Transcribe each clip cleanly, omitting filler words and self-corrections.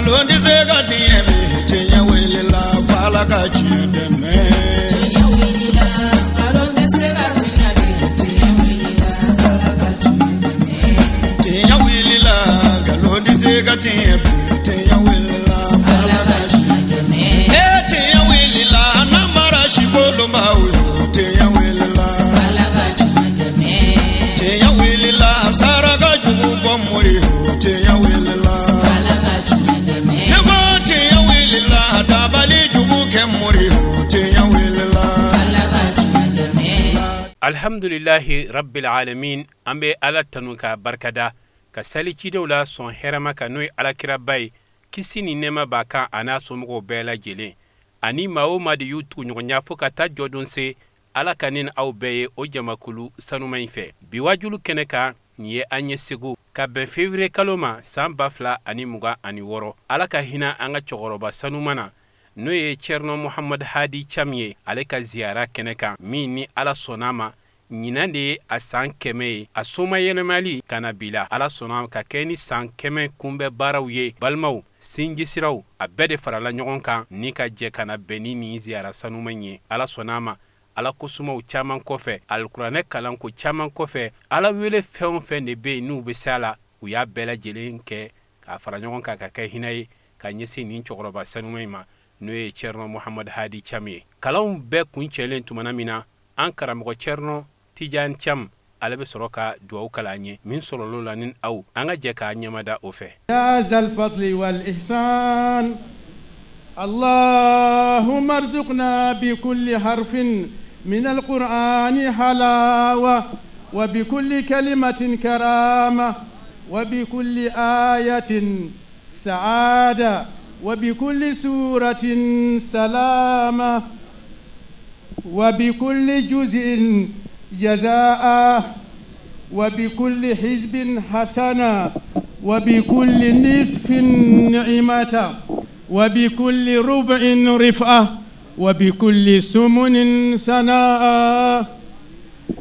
Nkalon tɛ se ka tiɲɛ bi, tiɲɛ wulila f'Ala ka tiɲɛ dɛmɛ. Tiɲɛ wulila, nkalon tɛ se ka tiɲɛ bi, tiɲɛ wulila f'Ala ka tiɲɛ dɛmɛ. Tiɲɛ wulila, nkalon tɛ se ka tiɲɛ bi, tiɲɛ wulila Ala ka tiɲɛ dɛmɛ. E tiɲɛ wulila, namara si kolonbaw yo, tiɲɛ wulila. Ala ka tiɲɛ dɛmɛ. Tiɲɛ wulila, saraka jugu bɔ mori yo, tiɲɛ wulila. Ala ka tiɲɛ dɛmɛ. Ne ko tiɲɛ wulila, dabali jugu kɛ mori yo, tiɲɛ wulila. Ala ka tiɲɛ dɛmɛ. Alhamdulilahi rabbil alamin, an bɛ Ala tanu k'a barikada, ka sali cidenw la sɔn hɛrɛma kan, n'o ye alakiraba ye, kisi ni nɛɛma b'a kan, a n'a somɔgɔw bɛɛ lajɛlen, ani maa o maa de y'u tuguɲɔgɔnya fo ka taa jɔdon se. Ala ka ne ni aw bɛɛ ye o jamakulu sanuma in fɛ. Bi wajulu kɛnɛ kan, nin ye an ye Segu ka bɛn février kalo ma san 2026. Ala ka hinɛ an ka cɛkɔrɔba sanuma na, n'o ye Cɛrino Muhamad Hadi Cam ye, ale ka ziyara kɛnɛ kan, min ni Ala sɔnna ma, ɲinan de ye a san 100 ye a soma yɛlɛmali ka na bi la. Ala sɔnna ka kɛ ni san 100 kunbɛ baaraw ye. Balimaw, sinjisiraw a bɛɛ de farala ɲɔgɔn kan ni ka jɛ ka na bɛn ni nin ziyara sanuma ye. Ala sɔnna ma, Ala kosumaw caman kɔfɛ, alikuranɛ kalanko caman kɔfɛ, Ala wele fɛn o fɛn de bɛ yen n'u bɛ se a la, u y'a bɛɛ lajɛlen kɛ k'a fara ɲɔgɔn kan ka kɛ hinɛ ye ka ɲɛsin nin cɛkɔrɔba sanuma in ma, n'o ye Cɛrino Muhamad Hadi Cam ye. Kalanw bɛɛ kuncɛlen tumana min na, an karamɔgɔ Cɛrino Tijan Cam, ale bɛ sɔrɔ ka dugawu kalan an ye. Min sɔrɔl'o la, ni aw, an ka jɛ k'a ɲɛmada o fɛ. يا ذا الفضل والإحسان اللهم ارزقنا بكل حرف من القرآن حلاوة وبكل كلمة كرامة وبكل آية سعادة وبكل سورة سلامة وبكل جزء جزاء وبكل حزب حسنة وبكل نصف نعمة وبكل ربع رفعة وبكل ثمن سناء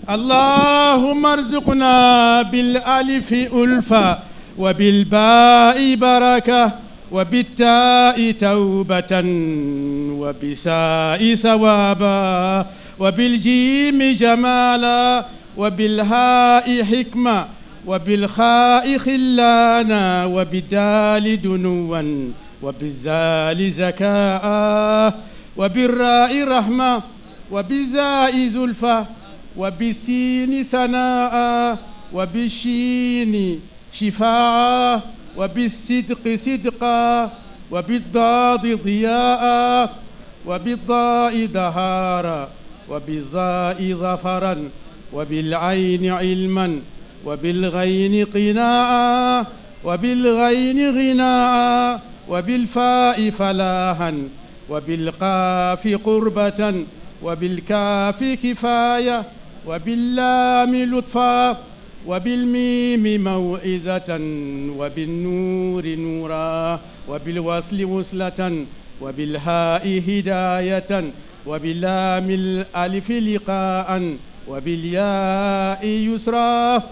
اللهم ارزقنا بالألف ألفة وبالباء بركة وبالتاء توبة وبساء ثوابا وبالجيم جمالا وبالهاء حكمة وبالخاء خلانا وبالدال دنوا وبالزال زكاء وبالراء رحمة وبالزاء زلفى وبالسين سناء وبالشين شفاعة وبالصدق صدقا وبالضاد ضياء وبالضاء دهارا وبالظاء ظفرا وبالعين علما وبالغين قناعا وبالغين غناء وبالفاء فلاحا وبالقاف قربة وبالكاف كفاية وباللام لطفا وبالميم موعظة وبالنور نورا وبالوصل وصلة وبالهاء هداية وبلام الألف لقاء وبالياء يسرا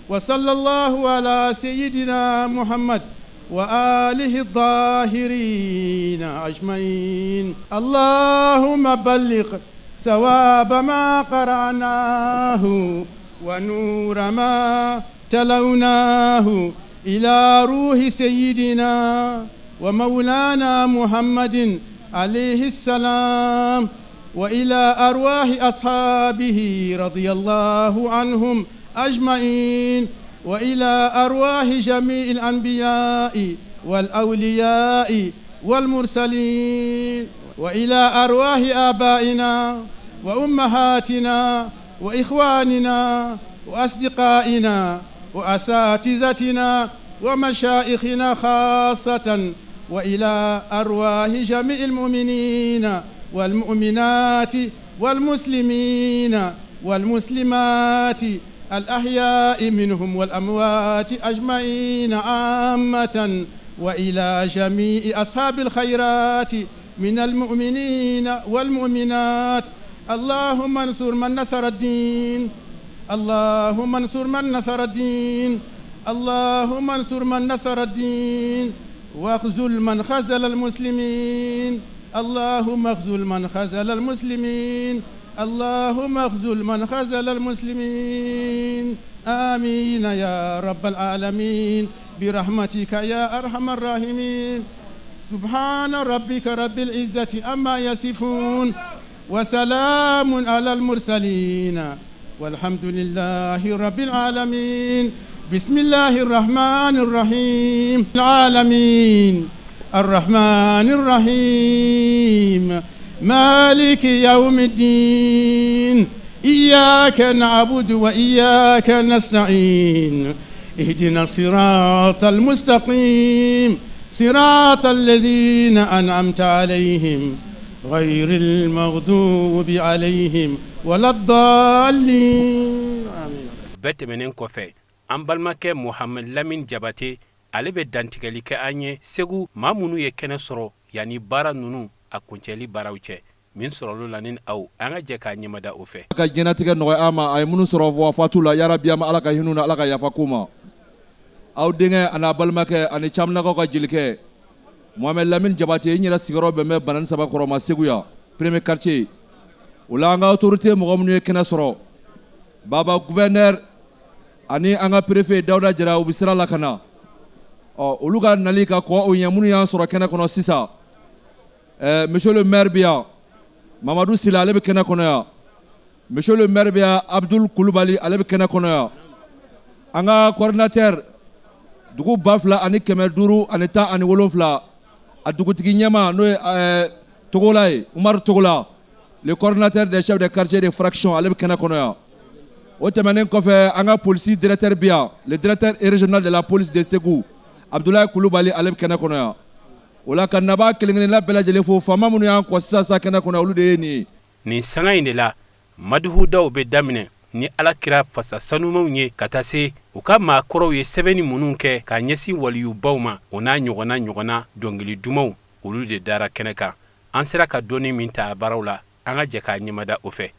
وصلى الله على سيدنا محمد وآله الظاهرين أجمعين اللهم بلغ ثواب ما قرأناه ونور ما تلوناه إلى روح سيدنا ومولانا محمد عليه السلام وإلى أرواح أصحابه رضي الله عنهم أجمعين وإلى أرواح جميع الأنبياء والأولياء والمرسلين وإلى أرواح آبائنا وأمهاتنا وإخواننا وأصدقائنا وأساتذتنا ومشايخنا خاصة وإلى أرواح جميع المؤمنين والمؤمنات والمسلمين والمسلمات الأحياء منهم والأموات أجمعين عامة وإلى جميع أصحاب الخيرات من المؤمنين والمؤمنات اللهم انصر من نصر الدين اللهم انصر من نصر الدين اللهم انصر من نصر الدين واخذل من خذل المسلمين. اللهم اخذل من خذل المسلمين. اللهم اخذل من خذل المسلمين. آمين يا رب العالمين برحمتك يا أرحم الراحمين. سبحان ربك رب العزة عما يصفون وسلام على المرسلين والحمد لله رب العالمين. بسم الله الرحمن الرحيم. العالمين الرحمن الرحيم مالك يوم الدين. إياك نعبد وإياك نستعين. اهدنا الصراط المستقيم صراط الذين أنعمت عليهم غير المغضوب عليهم ولا الضالين. آمين. Bɛɛ tɛmɛnen kɔfɛ, an balimakɛ Mohamed Lamine Jabate, ale bɛ dantigɛli kɛ an ye Segu maa minnu ye kɛnɛ sɔrɔ yanni baara ninnu a kuncɛli baaraw cɛ min sɔrɔlo la, ni aw an ka jɛ k'a ɲɛmada o fɛ. Ka diɲɛnatigɛ nɔgɔya an ma. A ye minnu sɔrɔ wafatu la, yarabi an Ala ka hinɛ na, Ala ka yafa k'u ma. Aw denkɛ ani a balimakɛ ani camanakaw ka jelikɛ Mohamed Lamine Jabate, n yɛrɛ sigiyɔrɔ bɛn bɛ Banani saba kɔrɔ ma, Segu yan, premier quartier. O la, an ka autorité mɔgɔ minnu ye kɛnɛ sɔrɔ, baba gouverneur ani an ka préfet Dawuda Jara, u bɛ sira la ka na. Ɔ, olu ka nali ka kɔ o ɲɛ, minnu y'an sɔrɔ kɛnɛ kɔnɔ sisan, monsieur le maire bɛ yan, Mamadu Sila, ale bɛ kɛnɛ kɔnɔ yan. Monsieur le maire bɛ yan, Abdul Kulubali, ale bɛ kɛnɛ kɔnɔ yan. An ka coordinateur dugu 2517, a dugutigi ɲɛma, n'o ye Togola ye, Umaru Togola, le coordinateur des chefs de quartier de fraction, ale bɛ kɛnɛ kɔnɔ yan. O tɛmɛnen kɔfɛ, an ka polisi directeur bɛ yan, le directeur régional de la police de Segu, Abdoulaye Kulubali, ale bɛ kɛnɛ kɔnɔ yan. O la, ka naba kelen kelenna bɛɛ lajɛlen fo. Faama minnu y'an kɔ sisan sa kɛnɛ kɔnɔ, olu de ye nin ye. Nin sanga in de la, maduhudaw bɛ daminɛ ni Ala kira fasa sanumanw ye, ka taa se u ka maakɔrɔw ye sɛbɛnni minnu kɛ ka ɲɛsin waliyubaw ma, o n'a ɲɔgɔnna ɲɔgɔnna dɔnkili dumanw, olu de dara kɛnɛ kan. An sera ka dɔnni min ta baaraw la, an ka jɛ k'a ɲɛmada o fɛ.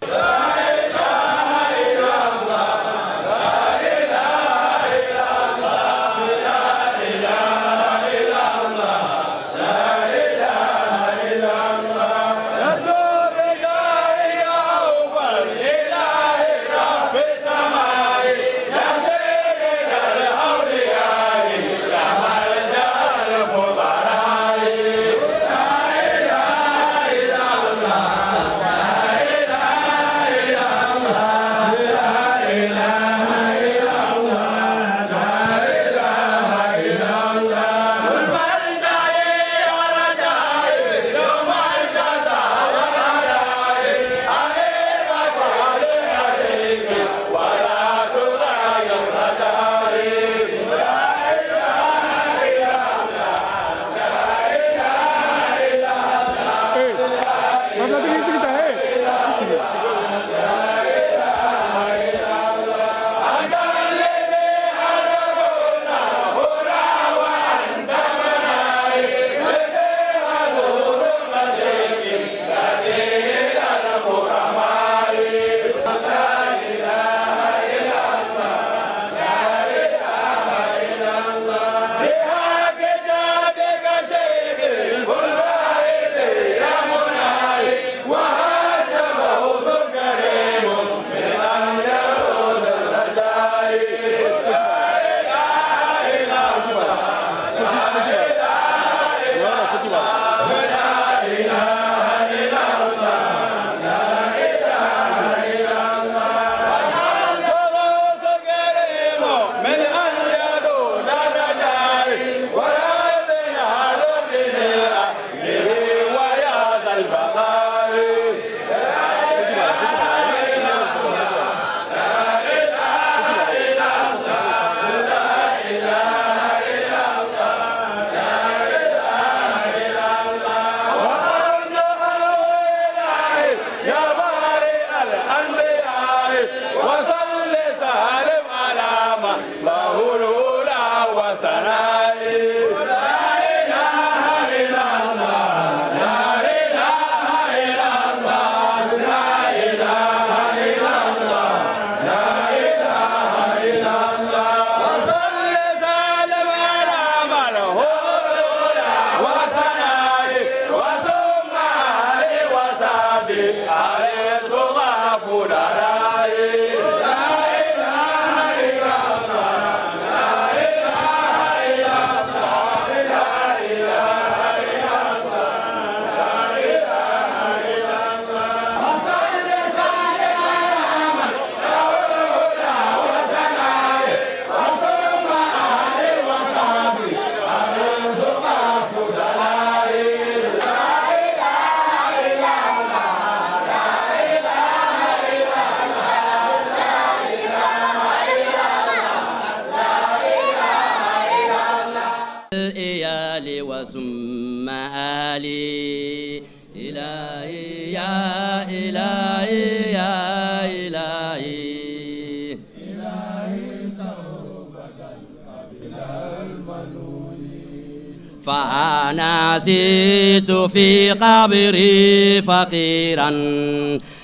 فأنا زدت في قبري فقيرا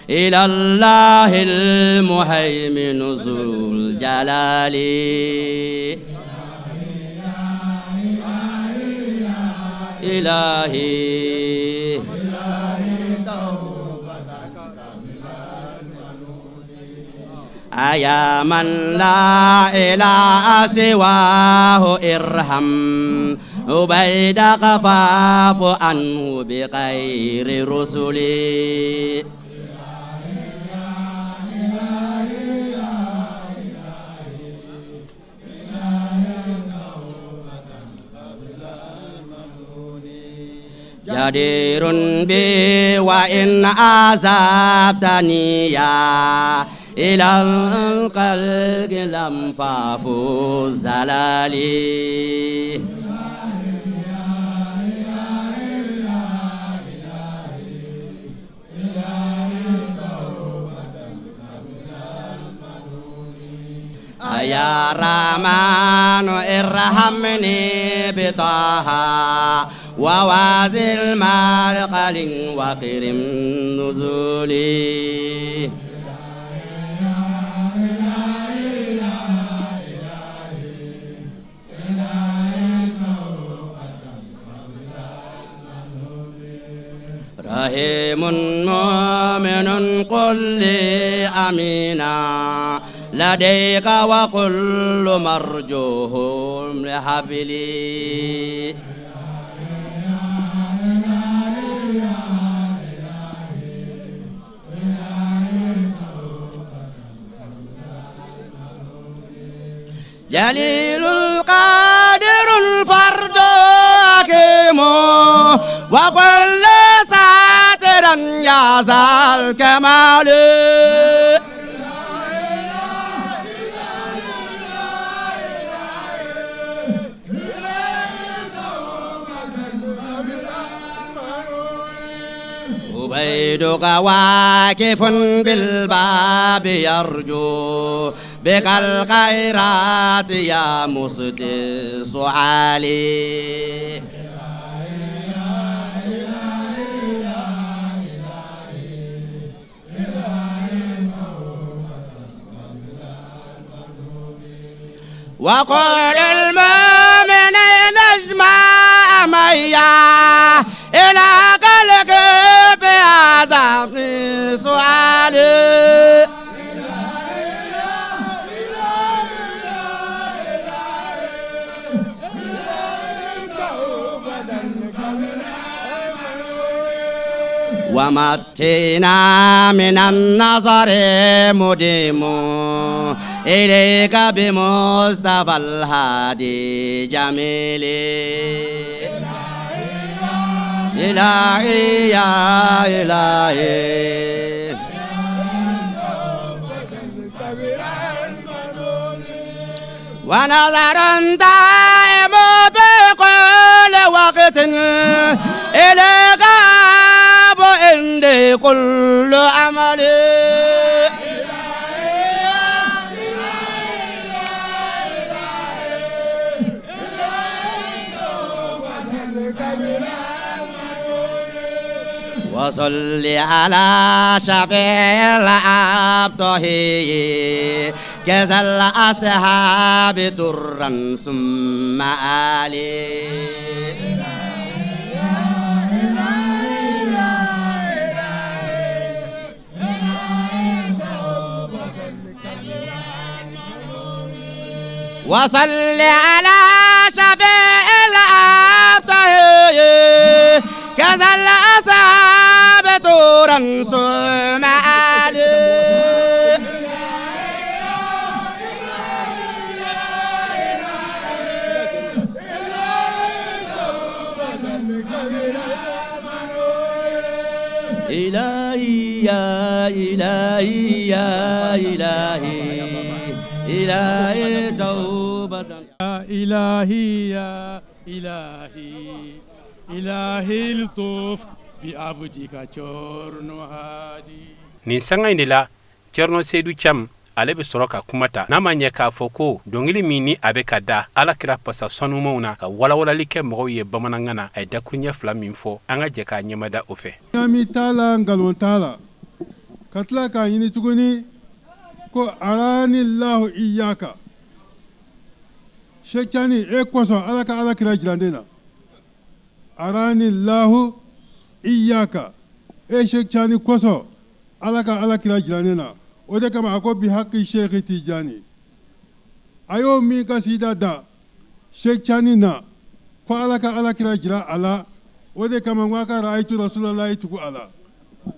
إلى الله المهيمن ذو الجلال. إلهي أيا من لا إله سواه ارحم عبيد خفاف عنه بغير رسلي. جدير بي وإن عذبتني يا إلى القلق لم فافوز زلالي. يا رحمن ارحمني بطه ووازل مالقل وكرم نزولي. رحيم مؤمن قل لي أمينا لديك وكل مرجوهم لحبلي. جليل القادر الفرد حكيم وكل ساترا يا ذا الكمال. عبيدك واقف بالباب يرجو بك الخيرات يا مسدس سعالي. وقل المؤمنين اجمع ميا إلى قلق في هذا سؤالي. ومتنا من النظر مديم إليك بمصطفى الهادي جميلي. إلهي يا إلهي ونظر دائم في كل وقت إليك عندي كل عملي. وصل على شفيع العبده كذا الأصحاب ترا ثم آلي. وصل على شفيع العبده كذا الأصحاب ترا ثم آلي. إلهي يا إلهي يا إلهي إلهي توبة. يا إلهي يا إلهي إلهي الطف بعبدك Thierno Hadi. Nin sanga in de la, Thierno Seydou Thiam Ale bɛ sɔrɔ ka kuma ta, n'a ma ɲɛ k'a fɔ ko dɔnkili min ni a bɛ ka da Ala kira pasa sanumanw na, ka walawalali kɛ mɔgɔw ye bamanankan na, a ye dakuruɲɛ fila min fɔ, an ka jɛ k'a ɲɛmada o fɛ. Ɲami t'a la, nkalon t'a la. Ka tila k'a ɲini tuguni ko arani lahu iyaka, Cheikh Tiani, e kosɔn Ala ka Ala kira jira ne na. Arani lahu iyaka, e Cheikh Tiani kosɔn Ala ka Ala kira jira ne na. O de kama a ko bi haki Cheikh Tijani, a y'o min kasida da Cheikh Tiani na ko Ala ka Ala kira jira a la, o de kama n ko a ka rayitu rasulalahi tugu a la.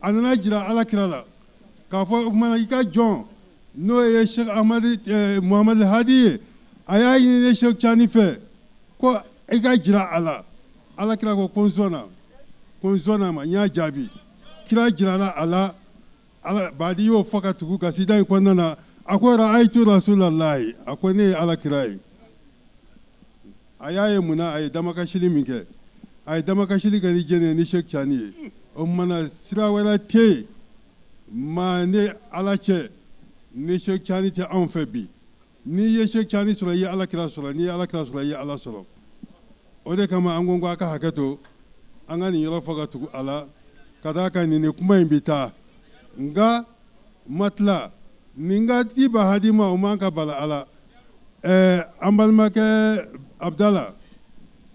A nana jira Ala kira la k'a fɔ o kumana i ka jɔn n'o ye Cheikh Ahmad Muhamad Hadi ye, a y'a ɲini ne Cheikh Tiani fɛ ko i ka jira a la. Ala kira ko n sɔnna, ko n sɔnna ma, n y'a jaabi. Kira jirala a la. Ala baadi y'o fɔ ka tugu kasida in kɔnɔna na. A ko ra'aytu rasulalahi, a ko ne ye Ala kira ye. A y'a ye mun na? A ye damakasili min kɛ, a ye damakasili kɛ ni jɛnɛ ye, ni Cheikh Tiani ye. O kumana sira wɛrɛ tɛ yen maa ni Ala cɛ ni Cheikh Tiani tɛ anw fɛ bi. N'i ye Cheikh Tiani sɔrɔ, i ye Ala kira sɔrɔ. N'i ye Ala kira sɔrɔ, i ye Ala sɔrɔ. O de kama an ko a ka hakɛ to, an ka nin yɔrɔ fɔ ka tugu a la, ka d'a kan nin kuma in bɛ taa. Nka matila nin ka di ba hadi ma, o man ka bala ala. An balimakɛ Abdala,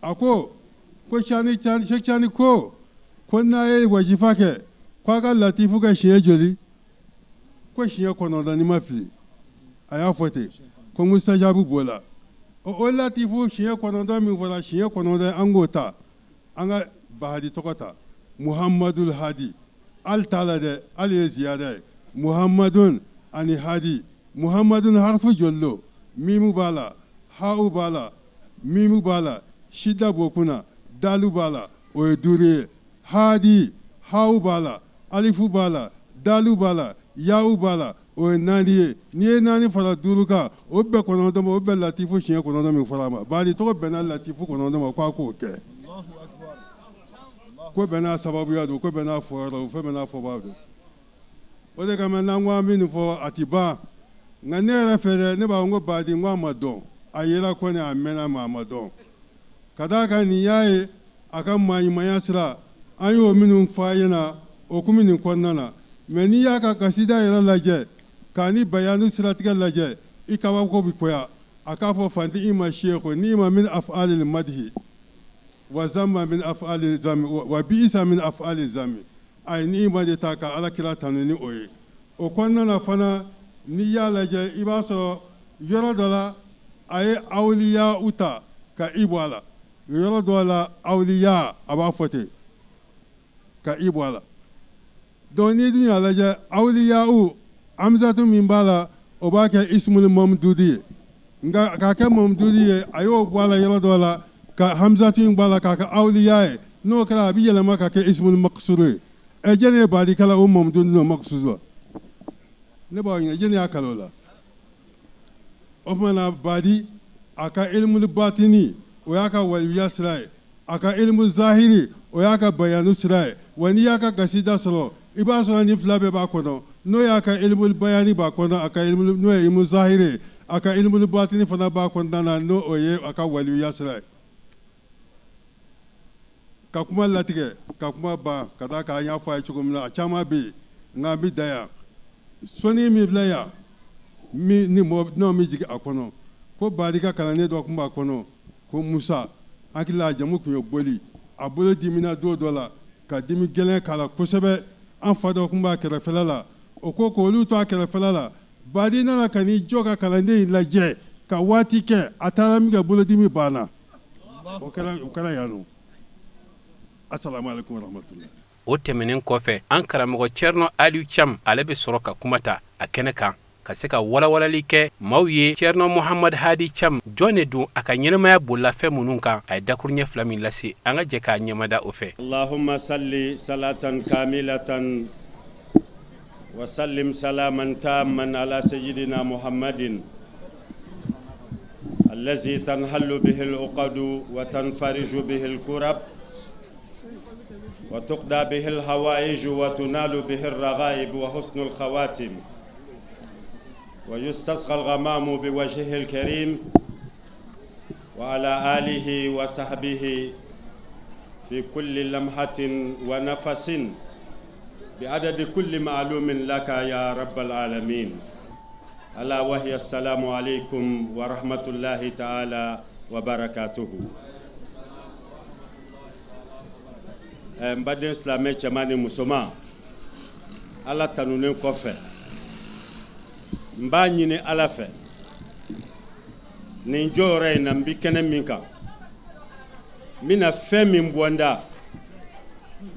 a ko ko Tiani, Cheikh Tiani ko n'a ye wajifa kɛ, ko a ka latifu kɛ siɲɛ joli? Ko siɲɛ 9, ni ma fili. A y'a fɔ ten ko mustajabu b'o la. O latifu siɲɛ 9 min fɔra, siɲɛ 9, an k'o ta, an ka bahadi tɔgɔ ta, Muhamadul Hadi. Hali t'a la dɛ, hali ye ziyada ye. Muhamadun ani Hadi. Muhamadun harfu joli lo? Mimu b'a la, ha'u b'a la, mimu b'a la, shida b'o kunna, dalu b'a la, o ye 5 ye. Hadi, ha'u b'a la, alifu b'a la, dalu b'a la, ya'u b'a la, o ye 4 ye. N'i ye 4 fara 5 kan, o bɛɛ 9 ma, o bɛɛ latifu siɲɛ 9 min fɔra a ma. Baadi tɔgɔ bɛnna latifu 9 ma, k'a k'o kɛ. Ko bɛɛ n'a sababuya don, ko bɛɛ n'a fɔyɔrɔ don, fɛn bɛɛ n'a fɔbaa don. O de kama n'an ko an bɛ nin fɔ, a ti ban. Nka ne yɛrɛ fɛ dɛ, ne b'a fɔ n ko baadi, n ko a ma dɔn. A yera kɔni, a mɛnna, ma a ma dɔn. Ka d'a kan nin y'a ye a ka maaɲumanya sira, an y'o minnu fɔ a ɲɛna o kun nin kɔnɔna na. Mɛ n'i y'a ka kasida yɛrɛ lajɛ, k'a ni bayanu siratigɛ lajɛ, i kabako bɛ koya. A k'a fɔ fanti i ma seeko n'i ma min af'alil madhi wa zamma min af'alil zami wa bi'isa min af'alil zami. A ye ni ma de ta ka Ala kira tanu ni o ye. O kɔnɔna na fana, n'i y'a lajɛ, i b'a sɔrɔ yɔrɔ dɔ la a ye awliya u ta ka i bɔ a la. Yɔrɔ dɔ la awliya a b'a fɔ ten ka i bɔ a la. Donc n'i dun y'a lajɛ, awliya u hamzatu min b'a la, o b'a kɛ ismul mamdudi ye. Nka k'a kɛ mamdudi ye, a y'o bɔ a la yɔrɔ dɔ la ka hamzatu in bɔ a la k'a kɛ awliya ye. N'o kɛra, a bɛ yɛlɛma ka kɛ ismul maksuru ye. Ɛ, jɛnni ye baadi kala o mamdudi n'o maksuru la? Ne b'aw ɲininka, jɛnni y'a kala o la? O tuma na baadi a ka ilmul batini, o y'a ka waliya sira ye. A ka ilmu zahiri, o y'a ka bayanu sira ye. Wa n'i y'a ka kasida sɔrɔ, i b'a sɔrɔ nin fila bɛɛ b'a kɔnɔ. N'o y'a ka ilmul bayani b'a kɔnɔ, a ka ilmu n'o ye ilmu zahiri ye, a ka ilmul batini fana b'a kɔnɔna na, n'o o ye a ka waliya sira ye. Ka kuma latigɛ, ka kuma ban, ka d'a kan an y'a fɔ a ye cogo min na, a caman bɛ yen, nka an bɛ dan yan. Sɔnni min filɛ yan, min ni mɔgɔ n'o min jigin a kɔnɔ, ko baadi ka kalanden dɔ tun b'a kɔnɔ, ko Musa, hakili la a jamu tun ye Boli. A bolo dimina don dɔ la ka dimi gɛlɛn k'a la kosɛbɛ. An fa dɔ tun b'a kɛrɛfɛla la, o ko k'olu to a kɛrɛfɛla la. Baadi nana ka n'i jɔ ka kalanden in lajɛ ka waati kɛ, a taara min kɛ, bolodimi banna. O kɛra yan nɔ. Assalamu alaikum warahmatullahi. O tɛmɛnen kɔfɛ, an karamɔgɔ Cɛrino Aliyu Cam, ale bɛ sɔrɔ ka kuma ta a kɛnɛ kan ka se ka walawalali kɛ maaw ye. Cɛrino Muhamad Hadi Cam jɔn de don, a ka ɲɛnamaya bolila fɛn minnu kan, a ye dakuruɲɛ fila min lase, an ka jɛ k'a ɲɛmada o fɛ. Allahumma salli salatan kamilatan wa sallim salaman tamman ala sayyidina Muhammadin allazi tanhallu bihi al-uqadu wa tanfariju bihi al-kurab wa tuqda bihi al-hawaij wa tunalu bihi ar-raghaib wa husnul khawatim. ويستسقى الغمام بوجهه الكريم وعلى آله وصحبه في كل لمحة ونفس بعدد كل معلوم لك يا رب العالمين ألا وهي السلام عليكم ورحمة الله تعالى وبركاته n baden silamɛ cɛman ni musoman ala tanunen kɔfɛ n b'a ɲini ala fɛ nin jɔyɔrɔ in na n bi kɛnɛ min kan n bɛna fɛn min bɔ n da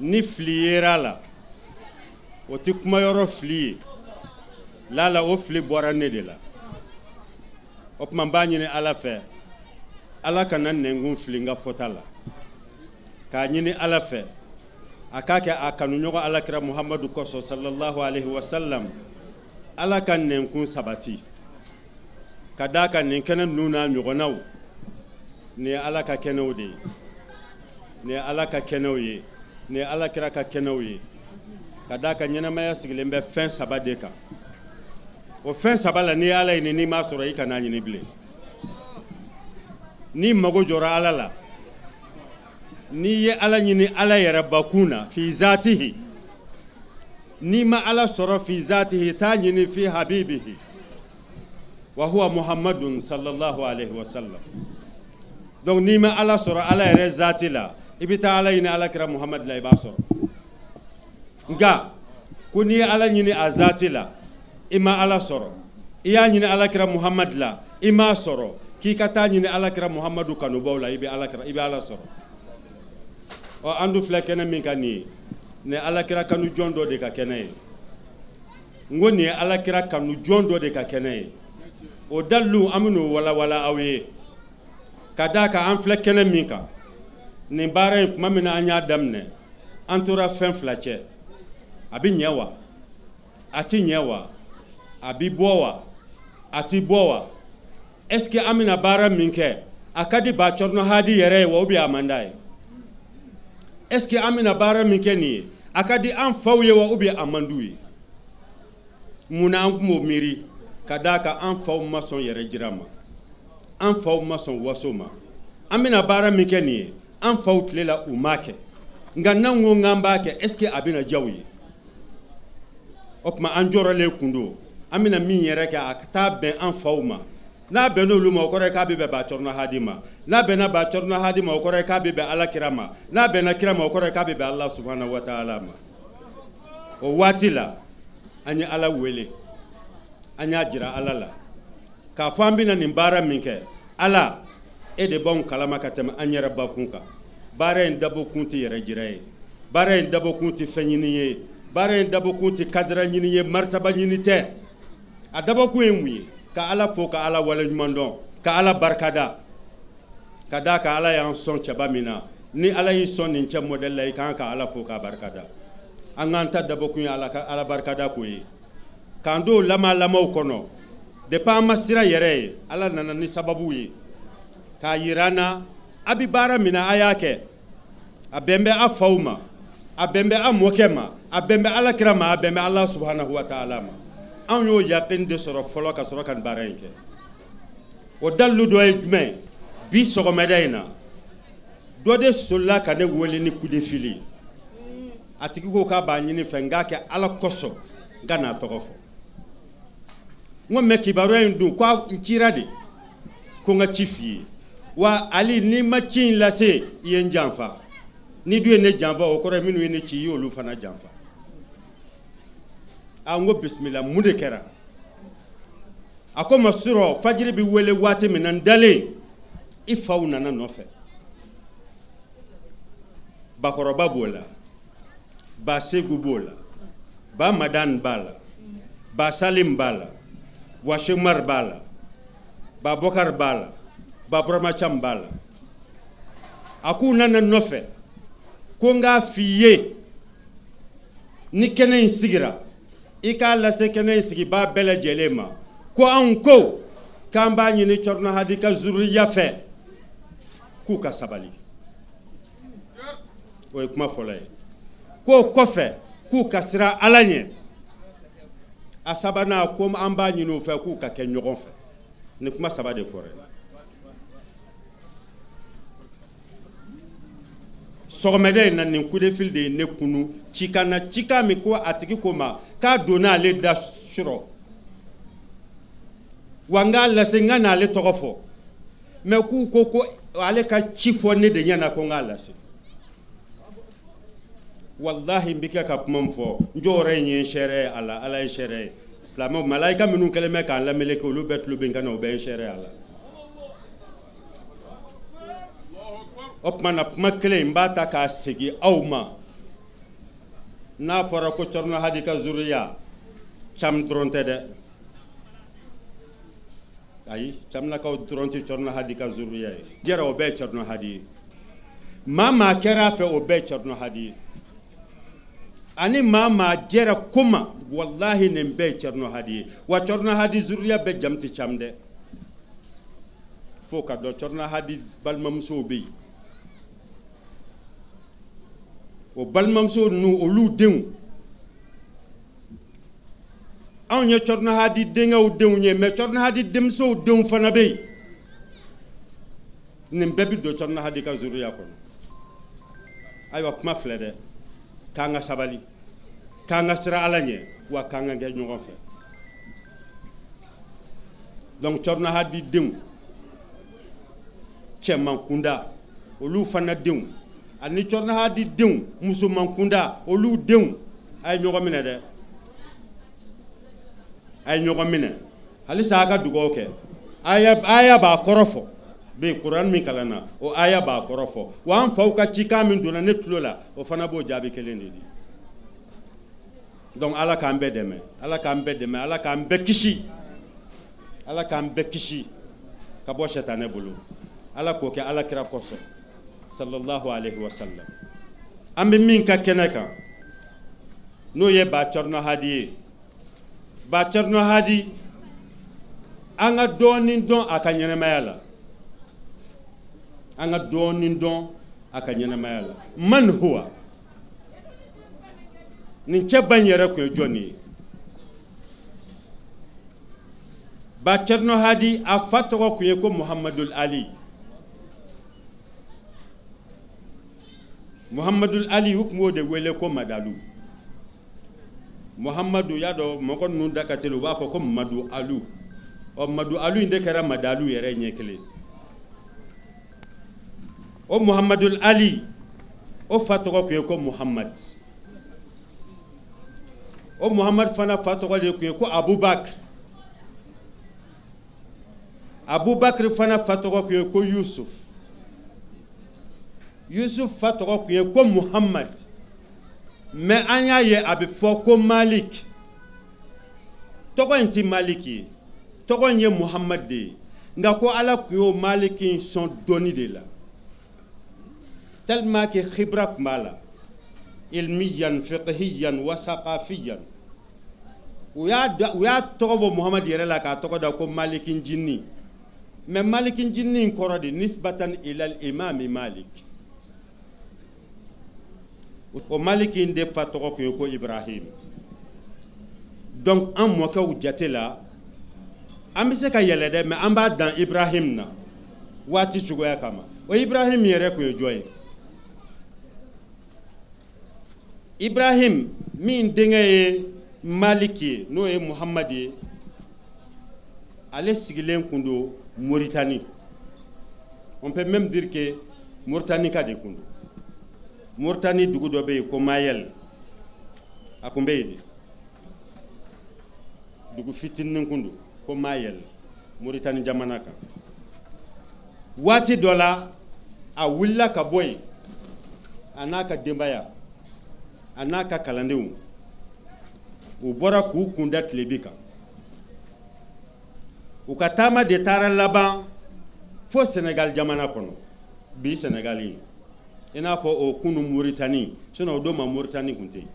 ni fili yera a la o tɛ kumayɔrɔ fili ye lala o fili bɔra ne de la o tuma n b'a ɲini ala fɛ ala kana nɛnkun fili n ka fɔta la k'a ɲini ala fɛ a k'a kɛ a kanuɲɔgɔn alakira muhamadu kosɔn sallallahu alaihi wasallam ala ka nɛnkun sabati ka d'a kan nin kɛnɛ ninnu n'a ɲɔgɔnnaw nin ye ala ka kɛnɛw de ye nin ye ala ka kɛnɛw ye nin ye ala kira ka kɛnɛw ye ka d'a kan ɲɛnamaya sigilen bɛ fɛn saba de kan o fɛn saba la n'i ye ala ɲini n'i m'a sɔrɔ i kan'a ɲini bilen n'i mago jɔra ala la n'i ye ala ɲini ala yɛrɛ bakun na fi zatihi n'i ma ala sɔrɔ fi zatihi t'a ɲini fi habibihi wa huwa muhammadun sallallahu alaihi wasallam donc n'i ma ala sɔrɔ ala yɛrɛ zati la i bɛ taa ala ɲini ala kira muhammad la i b'a sɔrɔ nka ko n'i ye ala ɲini a zati la i ma ala sɔrɔ i y'a ɲini ala kira muhammad la i m'a sɔrɔ k'i ka taa ɲini ala kira muhammadu kanubaw la i bɛ ala kira i bɛ ala sɔrɔ ɔ an dun filɛ kɛnɛ min kan nin ye nin ye ala kira kanu jɔn dɔ de ka kɛnɛ ye n ko nin ye ala kira kanu jɔn dɔ de ka kɛnɛ ye o dalilu an bɛn'o walawala aw ye ka d'a kan an filɛ kɛnɛ min kan nin baara in tuma min na an y'a daminɛ an tora fɛn fila cɛ a bɛ ɲɛ wa a ti ɲɛ wa a bɛ bɔ wa a ti bɔ wa est ce que an bɛna baara min kɛ a ka di ba cɔrɔnɔ hadi yɛrɛ ye wa ou bien a man d'a ye est ce que an bɛna baara min kɛ nin ye a ka di an faw ye wa ou bien a man d'u ye mun na an tun b'o miiri ka d'a kan an faw ma sɔn yɛrɛ jira ma an faw ma sɔn waso ma an bɛna baara min kɛ nin ye an faw tile la u m'a kɛ nka n'an ko k'an b'a kɛ est ce que a bɛna diya u ye o tuma an jɔrɔlen kun don an bɛna min yɛrɛ kɛ a ka taa bɛn an faw ma n'a bɛnn'olu ma o kɔrɔ ye k'a bɛ bɛn ba cɔrɔnɔ hadi ma n'a bɛnna ba cɔrɔnɔ hadi ma o kɔrɔ ye k'a bɛ bɛn ala kira ma n'a bɛnna kira ma o kɔrɔ ye k'a bɛ bɛn ala subahana wa taala ma o waati la an ye ala wele an y'a jira ala la k'a fɔ an bɛna nin baara min kɛ ala e de b'anw kalama ka tɛmɛ an yɛrɛ bakun kan baara in dabɔkun tɛ yɛrɛ jira ye baara in dabɔkun tɛ fɛn ɲini ye baara in dabɔkun tɛ kadira ɲini ye maritaba ɲini tɛ a dabɔkun ye mun ye ka ala fo ka ala waleɲuman dɔn ka ala barikada ka d'a kan ala y'an sɔn cɛba min na ni ala y'i sɔn nin cɛ modèle la i kan ka ala fo k'a barikada an k'an ta dabɔkun ye ala ka ala barikada ko ye k'an don lama lamaw kɔnɔ depuis an ma sira yɛrɛ ye ala nana ni sababu ye k'a yira an na a bɛ baara min na a y'a kɛ a bɛn bɛ a faw ma a bɛn bɛ a mɔkɛ ma a bɛn bɛ ala kira ma a bɛn bɛ ala subahanahu wa taala ma anw y'o yakin de sɔrɔ fɔlɔ ka sɔrɔ ka nin baara in kɛ o dalilu dɔ ye jumɛn ye bi sɔgɔmada in na dɔ de solila ka ne wele ni coup de fil ye a tigi ko k'a b'a ɲini fɛ n k'a kɛ ala kosɔn n ka n'a tɔgɔ fɔ n ko mɛ kibaruya in dun ko n cira de ko n ka ci f'i ye wa ali n'i ma ci in lase i ye n janfa n'i dun ye ne janfa o kɔrɔ ye minnu ye ne ci i y'olu fana janfa a n ko bisimila mun de kɛra a ko ma surɔ fajiri bɛ wele waati min na n dalen i faw nana nɔfɛ bakɔrɔba b'o la ba segu b'o la ba madan b'a la ba salim b'a la wa semar b'a la ba bɔkari b'a la ba burama cam b'a la a k'u nana nɔfɛ ko n k'a f'i ye ni kɛnɛ in sigira i k'a lase kɛnɛ in sigibaa bɛɛ lajɛlen ma ko anw ko k'an b'a ɲini cɔrɔnɔ hadi ka zuriya fɛ k'u ka sabali o ye kuma fɔlɔ ye k'o kɔfɛ k'u ka siran ala ɲɛ A sabanan, ko an b'a ɲini u fɛ k'u ka kɛ ɲɔgɔn fɛ. Ni kuma saba de fɔra. Sɔgɔmada in na, nin coup de fil de ye ne kunu cikan na, cikan min ko a tigi ko ma k'a donna ale da surɔ wa, n k'a lase, n ka n'ale tɔgɔ fɔ, mais k'u ko ko ale ka ci fɔ ne de ɲɛna ko n k'a lase. Walahi, n bɛ kɛ ka kuma min fɔ, n jɔyɔrɔ in ye n seere ye a la. Ala ye seere ye. Silamɛw, malayika minnu kɛlen bɛ k'an lameleke, olu bɛɛ tulo bɛ n kan na, o bɛɛ ye seere ye a la. O tuma na, kuma kelen in n b'a ta k'a segin aw ma. N'a fɔra ko Cɔrɔnɔ Hadi ka zuriya, Cam dɔrɔn tɛ dɛ. Ayi, Camlakaw dɔrɔn tɛ Cɔrɔnɔ Hadi ka zuriya ye. Jɛra, o bɛɛ ye Cɔrɔnɔ Hadi ye. Maa maa kɛra a fɛ, o bɛɛ ye Cɔrɔnɔ Hadi ye. Ani maa maa jɛra ko ma, walahi, nin bɛɛ ye Cɔrɔnɔ Hadi ye. Wa Cɔrɔnɔ Hadi zuriya bɛɛ jamu tɛ Cam dɛ. Fo ka dɔn, Cɔrɔnɔ Hadi balimamusow bɛ yen. O balimamuso ninnu, olu denw, anw ye Cɔrɔnɔ Hadi denkɛw denw ye, mais Cɔrɔnɔ Hadi denmusow denw fana bɛ yen. Nin bɛɛ bɛ don Cɔrɔnɔ Hadi ka zuriya kɔnɔ. Ayiwa, kuma filɛ dɛ, k'an ka sabali, k'an ka siran Ala ɲɛ, wa k'an ka kɛ ɲɔgɔn fɛ. Donc Cɔrɔnɔ Hadi denw cɛman kunda, olu fana denw, ani Cɔrɔnɔ Hadi denw musoman kunda, olu denw, a ye ɲɔgɔn minɛ dɛ, a ye ɲɔgɔn minɛ halisa. A ka dugawu kɛ. Aya b'a kɔrɔ fɔ bi. Kuran min kalanna, o aya b'a kɔrɔ fɔ. Wa an faw ka cikan min donna ne tulo la, o fana b'o jaabi kelen de di. Donc Ala k'an bɛɛ dɛmɛ, Ala k'an bɛɛ dɛmɛ, Ala k'an bɛɛ kisi, Ala k'an bɛɛ kisi ka bɔ sɛtanɛ bolo. Ala k'o kɛ Ala kira kosɔn, sallallahu alaihi wa sallam. An bɛ min ka kɛnɛ kan, n'o ye Ba Cɔrɔnɔ Hadi ye. Ba Cɔrɔnɔ Hadi, an ka dɔɔnin dɔn a ka ɲɛnamaya la, an ka dɔɔnin dɔn a ka ɲɛnamaya la. Man huwa? Nin cɛba in yɛrɛ tun ye jɔn ye? Ba Cɛrinɔ Hadi, a fa tɔgɔ tun ye ko Muhamadul Ali. Muhamadul Ali, u tun b'o de wele ko Madalu Muhamadu. Y'a dɔn, mɔgɔ ninnu da ka teli, u b'a fɔ ko Madu Alu. Ɔ, Madu Alu in de kɛra Madalu yɛrɛ ɲɛ kelen. O Muhamadul Ali, o fa tɔgɔ tun ye ko Muhamad. O Muhamad fana fa tɔgɔ de tun ye ko Abubakar. Abubakar fana fa tɔgɔ tun ye ko Yusuf. Yusuf fa tɔgɔ tun ye ko Muhamad, mais an y'a ye a bɛ fɔ ko Malik. Tɔgɔ in tɛ Malik ye, tɔgɔ in ye Muhamad de ye. Nka ko Ala tun y'o Malik in sɔn dɔnni de la, tellement que khibra tun b'a la, ilmiyan, fiqhiyan wa saqafiyan. U y'a tɔgɔ bɔ Muhamad yɛrɛ la k'a tɔgɔ da ko Malikin jinni. Mais Malikin jinni in kɔrɔ de nisbatan ilal imami Malik. O Maliki in de fa tɔgɔ tun ye ko Ibrahim. Donc an mɔkɛw jate la, an bɛ se ka yɛlɛ dɛ, mais an b'a dan Ibrahim na waati cogoya kama. O Ibrahim yɛrɛ tun ye jɔn ye? Ibrahim min denkɛ ye Maliki ye, n'o ye Muhamad ye, ale sigilen kun don Mauritanie. On peut même dire que Mauritanie ka de kun don. Mauritanie dugu dɔ bɛ yen ko Mayɛl, a kun bɛ yen de. Dugu fitinin kun don ko Mayɛl, Mauritanie jamana kan. Waati dɔ la, a wulila ka bɔ yen, a n'a ka denbaya, a n'a ka kalandenw, u bɔra k'u kunda tilebi kan. U ka taama de taara laban fo Senegal jamana kɔnɔ. Bi Senegal ye i n'a fɔ o kunu Mauritanie, sinon o don ma Mauritanie tun tɛ yen.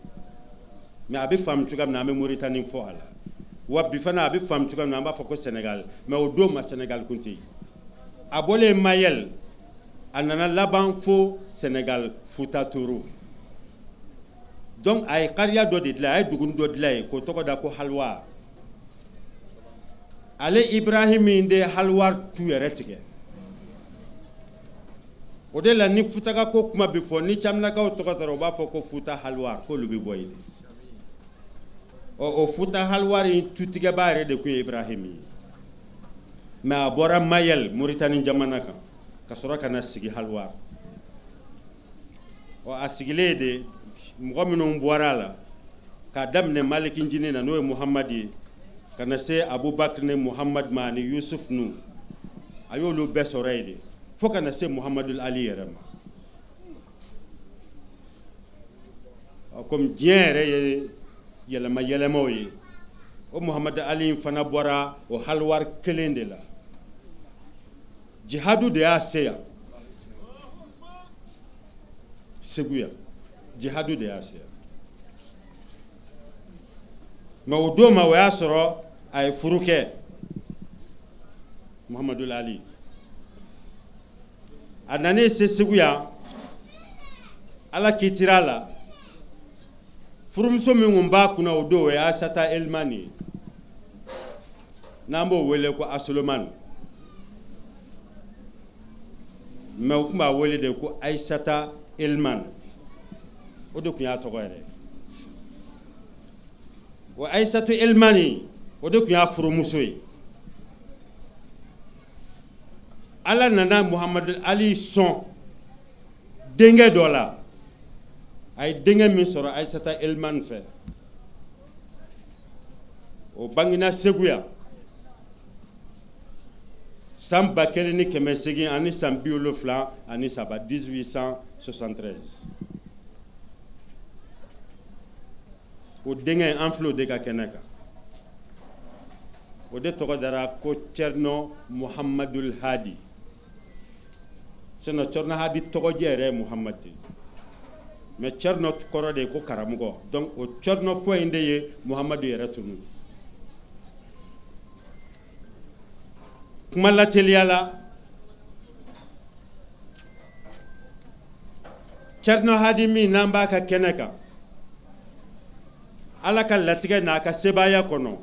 Mais a bɛ faamu cogoya min na, an bɛ Mauritanie fɔ a la. Wa bi fana, a bɛ faamu cogoya min na, an b'a fɔ ko Senegal, mais o don ma Senegal tun tɛ yen. A bɔlen Mayɛl, a nana laban fo Senegal, Futa Toro. Donc a ye kariya dɔ de dilan, a ye dugu dɔ dilan yen k'o tɔgɔ da ko Halwa. Ale Ibrahim in de halwar tu yɛrɛ tigɛ. O de la ni futaka ko kuma bɛ fɔ, ni caminakaw tɔgɔ taara, u b'a fɔ ko futa halwar, k'olu bɛ bɔ yen de. Ɔ, o futa halwar in tutigɛbaa yɛrɛ de tun ye Ibrahim ye, mais a bɔra Mayɛl, Moritani jamana kan, ka sɔrɔ ka na sigi halwar. Ɔ, a sigilen de, mɔgɔ minnu bɔra a la k'a daminɛ Maliki Njinin na, n'o ye Muhamadi ye, ka na se Abubakar ni Muhamad ma ani Yusuf nu, a y'olu bɛɛ sɔrɔ yen de fo ka na se Muhamadu Ali yɛrɛ ma. Komi diɲɛ yɛrɛ ye yɛlɛma yɛlɛmaw ye, o Muhamadu Ali in fana bɔra o halwar kelen de la. Jihadu de y'a se yan Segu yan, jihadu de y'a se yan. Mais o don ma, o y'a sɔrɔ a ye furu kɛ. Muhamadu Ali a nanen se Segu yan, Ala kitira la, furumuso min tun b'a kunna o don, o ye Asata Elimani ye, n'an b'o wele ko Asolomani, mais u tun b'a wele de ko Ayisata Elimani, o de tun y'a tɔgɔ yɛrɛ. O Ayisatu Elimani, o de tun y'a furumuso ye. Ala nana Muhamadu Ali sɔn denkɛ dɔ la. A ye denkɛ min sɔrɔ Ayisata Elimani fɛ, o bangena Segu yan san 1873, 1873. O denkɛ, an filɛ o de ka kɛnɛ kan. O de tɔgɔ dara ko Cɛrinɔ Muhamadul Hadi. Sinon Cɛrinɔ Hadi tɔgɔjɛ yɛrɛ ye Muhamad de ye, mais Cɛrinɔ kɔrɔ de ye ko karamɔgɔ. Donc o Cɛrinɔ fɔ in de ye Muhamadu yɛrɛ tunu. Kuma lateliya la, Cɛrinɔ Hadi min n'an b'a ka kɛnɛ kan, Ala ka latigɛ n'a ka sebaaya kɔnɔ,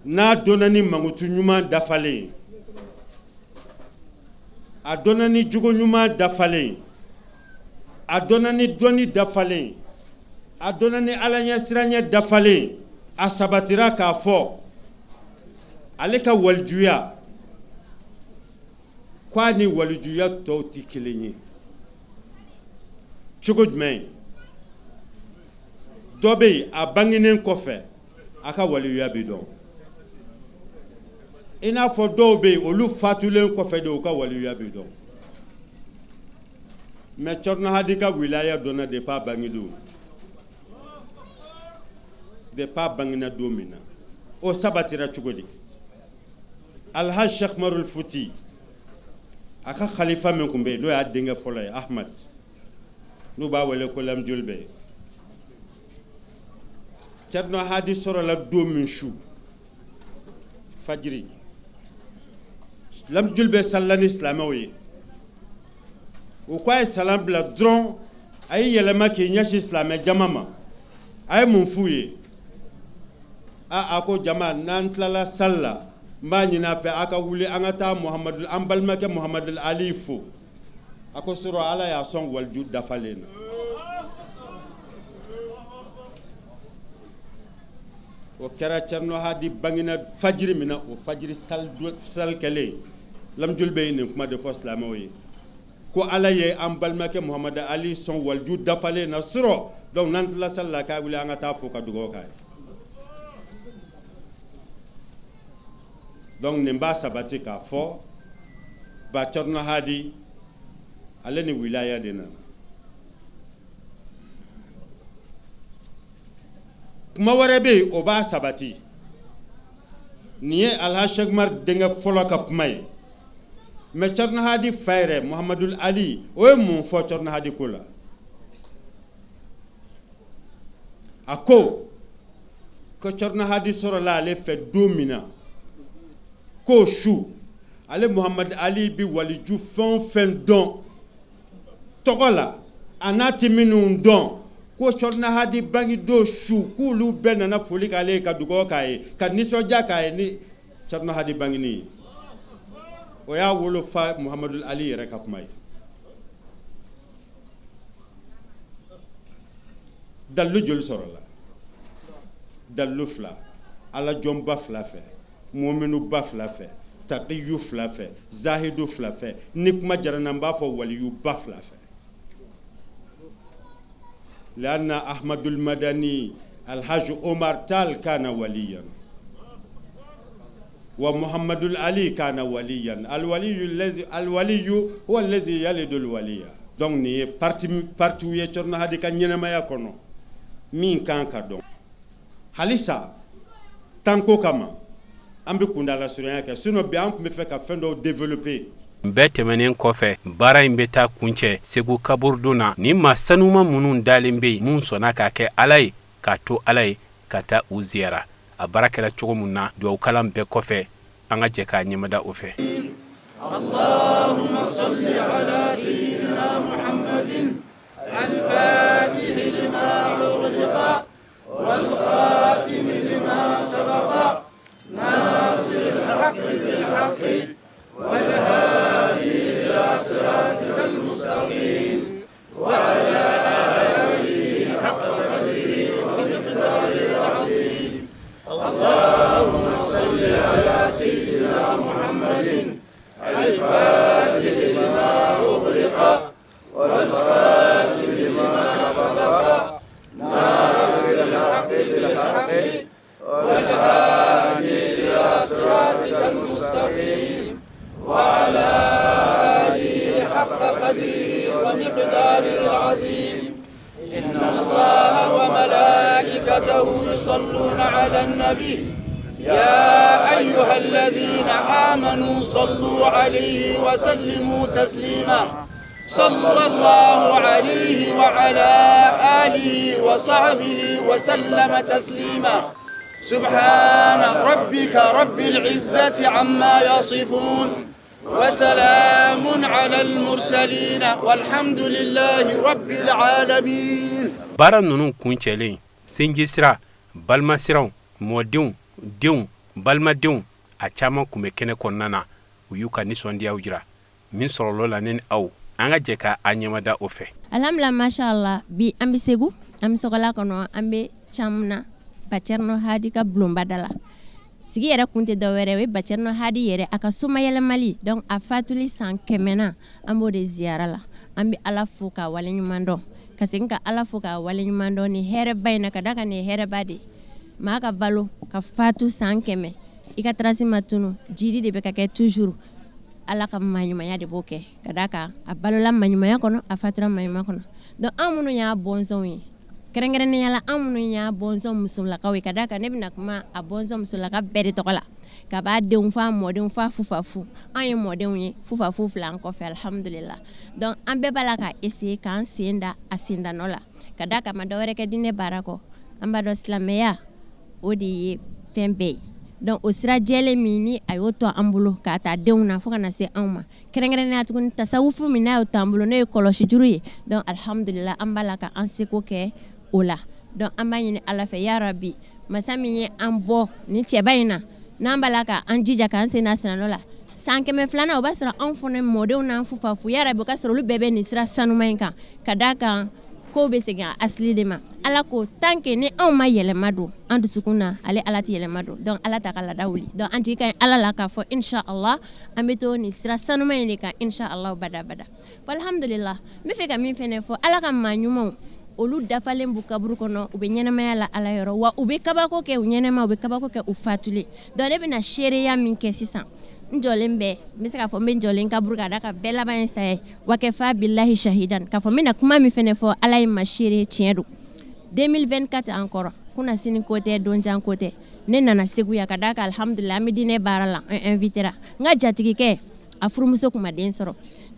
n'a dɔnna ni mankutu ɲuman dafalen ye, a dɔnna ni jogo ɲuman dafalen ye, a dɔnna ni dɔnni dafalen ye, a dɔnna ni Ala ɲɛsiranɲɛ dafalen ye, a sabatira k'a fɔ ale ka walijuya ko a ni walijuya tɔw tɛ kelen ye. Cogo jumɛn? Dɔ bɛ yen, a bangenen kɔfɛ a ka waliyuya bɛ dɔn, i n'a fɔ dɔw bɛ yen, olu fatulen kɔfɛ de u ka waliyuya bɛ dɔn. Mais Cɛrinɔ Hadi ka wilaya dɔnna depuis a bangedon, depuis a bangena don min na. O sabatira cogo di? Alhaji Sheikh Umarul Futi, a ka khalifa min tun bɛ yen, n'o y'a denkɛ fɔlɔ ye, Ahmad, n'u b'a wele ko Lamjulbe, Cɛrinɔ Hadi sɔrɔla don min su fajiri, Lamjulbe salila ni silamɛw ye. U ko a ye salam bila dɔrɔn, a ye yɛlɛma k'i ɲɛsin silamɛ jama ma. A ye mun f'u ye? A ko jama, n'an tilala sali la, n b'a ɲini a fɛ a ka wuli, an ka taa Muhamadu, an balimakɛ Muhamadu Ali fo. A ko sɔrɔ Ala y'a sɔn waliju dafalen na. O kɛra Cɛrinɔ Hadi bangena fajiri min na, o fajiri sali kɛlen, Lamjulbe ye nin kuma de fɔ silamɛw ye ko Ala ye an balimakɛ Muhamadu Ali sɔn waliju dafalen na surɔ. Donc n'an tilala sali la, k'a wuli an ka taa fo ka dugawu k'a ye. Donc nin b'a sabati k'a fɔ ba Cɛrinɔ Hadi, ale ni wilaya de nana. Kuma wɛrɛ bɛ yen, o b'a sabati. Nin ye Alhaji Sheikh Umar denkɛ fɔlɔ ka kuma ye. Mais Cɛrinɔ Hadi fa yɛrɛ Muhamadu Ali, o ye mun fɔ Cɛrinɔ Hadi ko la? A ko ko Cɛrinɔ Hadi sɔrɔla ale fɛ don min na, k'o su ale Muhamadu Ali bɛ waliju fɛn o fɛn dɔn tɔgɔ la, a n'a tɛ minnu dɔn, ko Cɛrinɔ Hadi bangedon su, k'olu bɛɛ nana foli k'ale ye, ka dugawu k'a ye, ka nisɔndiya k'a ye ni Thierno Hadi bangini ye, o y'a wolofa Muhamadul Ali yɛrɛ ka kuma ye. Dalilu joli sɔrɔla? Dalilu fila, alajɔnba fila fɛ, mɔminuba fila fɛ, taqiyu fila fɛ, zahidu fila fɛ. Ni kuma jara n na, n b'a fɔ waliyuba fila fɛ. Lianna Ahmadul Madani Alhaji Omar Tal kana waliyan wa Muhammadul Ali kana waliyan. Alwaliyu lazi alwaliyu huwa allazi yalidul waliya. Donc nin ye partie partiw ye Thierno Hadi ka ɲɛnamaya kɔnɔ min kan ka dɔn. Halisa tanko kama an bɛ kundala surunya kɛ, sinon bi an tun bɛ fɛ ka fɛn dɔw développer. Bɛɛ tɛmɛnen kɔfɛ, baara in bɛ taa kuncɛ Segu kaburudon na ni maa sanuma minnu dalen bɛ yen, minnu sɔnna k'a kɛ Ala ye, k'a to Ala ye ka taa u ziyara. A baara kɛra cogo min na, dugawukalan bɛɛ kɔfɛ, an ka jɛ k'a ɲɛmada o fɛ. صلى الله عليه وعلى آله وصحبه وسلم تسليما سبحان ربك رب العزة عما يصفون وسلام على المرسلين والحمد لله رب العالمين. Baara ninnu kuncɛlen, sinji sira, balimasiraw, mɔdenw, denw, balimadenw, a caman tun bɛ kɛnɛ kɔnɔna na. U y'u ka nisɔndiyaw jira. Min sɔrɔla la, ne ni aw, an ka jɛ ka a ɲɛmada o fɛ. Alhamdulillah, masha Allah, bi an bɛ Segu, an bɛ Sɔgɔla kɔnɔ, an bɛ Camuna, Bacɛrino Hadi ka bulonba da la. Sigi yɛrɛ kun tɛ dɔwɛrɛ o ye Bacɛrino Hadi yɛrɛ a ka somayɛlɛmali, donc a fatuli san kɛmɛna, an b'o de ziyara la. An bɛ Ala fo k'a waleɲuman dɔn, ka segin ka Ala fo k'a waleɲuman dɔn ni hɛrɛba in na, ka da kan nin ye hɛrɛba de ye. Maa ka balo ka fatu san 100, i ka trace ma tunu, jidi de bɛ ka kɛ toujours. Ala ka maɲumanya de b'o kɛ, ka d'a kan a balola maɲumanya kɔnɔ, a fatura maɲumanya kɔnɔ. Donc an minnu y'a bɔnsɔnw ye, kɛrɛnkɛrɛnnenya la an minnu y'a bɔnsɔn musolakaw ye, ka d'a kan ne bɛna kuma a bɔnsɔn musolaka bɛɛ de tɔgɔ la, ka b'a denw f'a mɔdenw f'a fufafu. An ye mɔdenw ye, fufafu fila an kɔfɛ, alhamdulillah. Donc an bɛɛ b'a la ka essayer k'an sen da a sendanɔ la, ka d'a kan ma dɔwɛrɛ kɛ diinɛ baara kɔ. An b'a dɔn silamɛya o de ye fɛn bɛɛ ye. Donc o sira jɛlen min ni a y'o to an bolo k'a ta denw na fo ka na se anw ma, kɛrɛnkɛrɛnnenya tuguni tasawufu min n'a y'o to an bolo, n'o ye kɔlɔsi juru ye. Donc alhamdulillah, an b'a la ka an seko kɛ o la. Donc an b'a ɲini Ala fɛ, ya rabi, masa min ye an bɔ nin cɛba in na, n'an b'a la ka an jija k'an sen da siranɔ la, san 200nan o b'a sɔrɔ anw fana mɔdenw n'an fufafu, ya rabi, o ka sɔrɔ olu bɛɛ bɛ nin sira sanuma in kan, ka d'a kan kow bɛ segin a asili de ma. Ala ko tant que ni anw ma yɛlɛma don an dusukun na, ale Ala tɛ yɛlɛma don. Donc Ala t'a ka laada wuli. Donc an jigi ka ɲi Ala la k'a fɔ insha Allah an bɛ to nin sira sanuma in de kan, insha Allah, bada bada. Alhamdulillah, n bɛ fɛ ka min fɛnɛ fɔ, Ala ka maa ɲumanw olu dafalen b'u kaburu kɔnɔ, u bɛ ɲɛnamaya la Ala yɔrɔ, wa u bɛ kabako kɛ u ɲɛnama, u bɛ kabako kɛ u fatulen. Donc ne bɛna seereya min kɛ sisan, n jɔlen bɛ, n bɛ se k'a fɔ n bɛ jɔlen kaburu kan, d'a kan bɛɛ laban ye saya ye. Wa kafa bilahi shahidan, k'a fɔ n bɛna kuma min fɛnɛ fɔ, Ala ye ma seere, tiɲɛ don. 2024 an kɔrɔ kunna, sini ko tɛ, donjan ko tɛ. Ne nana Segu yan ka d'a kan alhamdulillah, an bɛ diinɛ baara la, an invitera. N ka jatigikɛ a furumuso kun ma den sɔrɔ.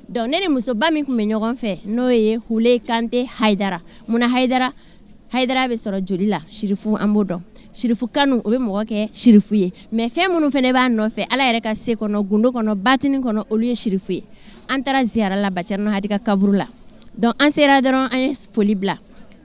Donc ne ni musoba min tun bɛ ɲɔgɔn fɛ, n'o ye Hule Kante Hayidara. Munna Hayidara? Hayidara bɛ sɔrɔ joli la, sirifu an b'o dɔn, sirifu kanu o bɛ mɔgɔ kɛ sirifu ye, mais fɛn minnu fana b'a nɔfɛ Ala yɛrɛ ka se kɔnɔ, gundo kɔnɔ, batini kɔnɔ, olu ye sirifu ye. An taara ziyara la Bacɛrino Hadi ka kaburu la. Donc an sera dɔrɔn, an ye foli bila.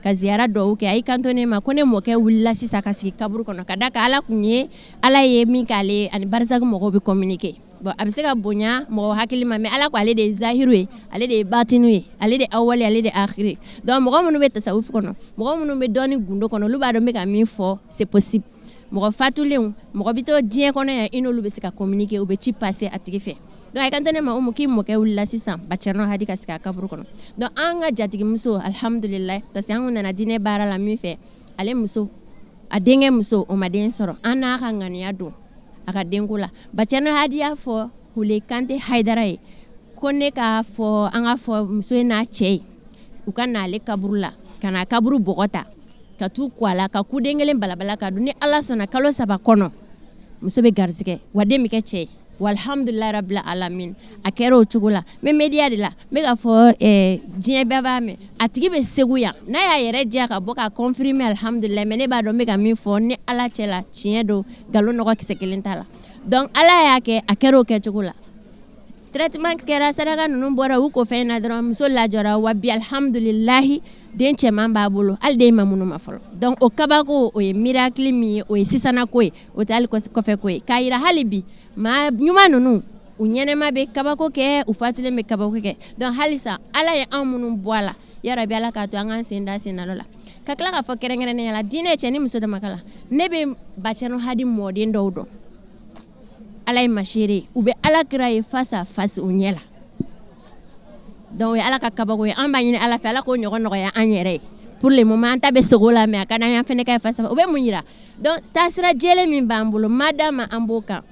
ka ziyara dɔw kɛ. A y'i kanto ne ma ko ne mɔkɛ wulila sisan ka sigi kaburu kɔnɔ, ka da kan ala kun ye ala ye min k'ale ani barizaki mɔgɔw bɛ communiquer. Bon, a bɛ se ka bonya mɔgɔ hakili ma, mais ala ko ale de ye zahiru ye, ale de ye batinu ye, ale de awali, ale de akhiri. Donc mɔgɔ minnu bɛ tasawufu kɔnɔ, mɔgɔ minnu bɛ dɔnni gundo kɔnɔ, olu b'a dɔn n bɛ ka min fɔ, c'est possible. Mɔgɔ fatulenw, mɔgɔ bɛ to diɲɛ kɔnɔ yan, i n'olu bɛ se ka communiquer, u bɛ ci passer a tigi fɛ. Donc a kanto ne ma, Umu, k'i mɔkɛ wulila sisan, Bacɛrɛnɔ Hadi ka sigi a kaburu kɔnɔ. Donc an ka jatigimuso, alhamdulilayi, parce que an kun nana diinɛ baara la min fɛ, ale muso, a denkɛ muso, o ma den sɔrɔ. An n'a ka ŋaniya don a ka denko la. Bacɛrɛnɔ Hadi y'a fɔ Hule Kante Hayidara ye ko ne k'a fɔ, an k'a fɔ muso ye n'a cɛ ye, u ka n'ale kaburu la, ka na kaburu bɔgɔ ta ka t'u ko a la, ka kuden kelen balabala ka dun. Ni Ala sɔnna, kalo 3 kɔnɔ, muso bɛ garisɛgɛ wa den bɛ kɛ cɛ ye. Walhamdulilayi rabbil alamin, a kɛra o cogo la. N bɛ média de la, n bɛ k'a fɔ diɲɛ bɛɛ b'a mɛn. A tigi bɛ Segu yan, n'a y'a yɛrɛ diya ka bɔ ka confirmer, alhamdulilayi. Mais ne b'a dɔn n bɛ ka min fɔ, ni Ala cɛ la, tiɲɛ don, nkalon nɔgɔ kisɛ kelen t'a la. Donc Ala y'a kɛ, a kɛra o kɛcogo la. Traitement kɛra, saraka ninnu bɔra, u ko fɛn na dɔrɔn, muso lajɔra. Wa bi, alhamdulilahi, den cɛman b'a bolo, hali den ma minnu ma fɔlɔ. Donc o kabako, o ye miracle min ye, o ye sisanna ko ye, o tɛ hali kɔfɛ ko ye. K'a yira hali bi, maa ɲuman ninnu, u ɲɛnɛma bɛ kabako kɛ, u fatulen bɛ kabako kɛ. Donc halisa Ala ye anw minnu bɔ a la, yarabi Ala k'a to an k'an sen da sen nɔ la. Ka tila k'a fɔ kɛrɛnkɛrɛnnenya la, diinɛ cɛ ni muso damakala, ne bɛ Bacɛrɛnɔ Hadi mɔden dɔw dɔn, Ala ye masere, u bɛ Ala kira ye face à face u ɲɛ la. Donc o ye Ala ka kabako ye. An b'a ɲini Ala fɛ, Ala k'o ɲɔgɔn nɔgɔya an yɛrɛ ye. Pour le moment, an ta bɛ sogo la, mais a ka d'an ye an fana ka face à face. O bɛ mun yira? Donc taasira jɛlen min b'an bolo, madama an b'o kan,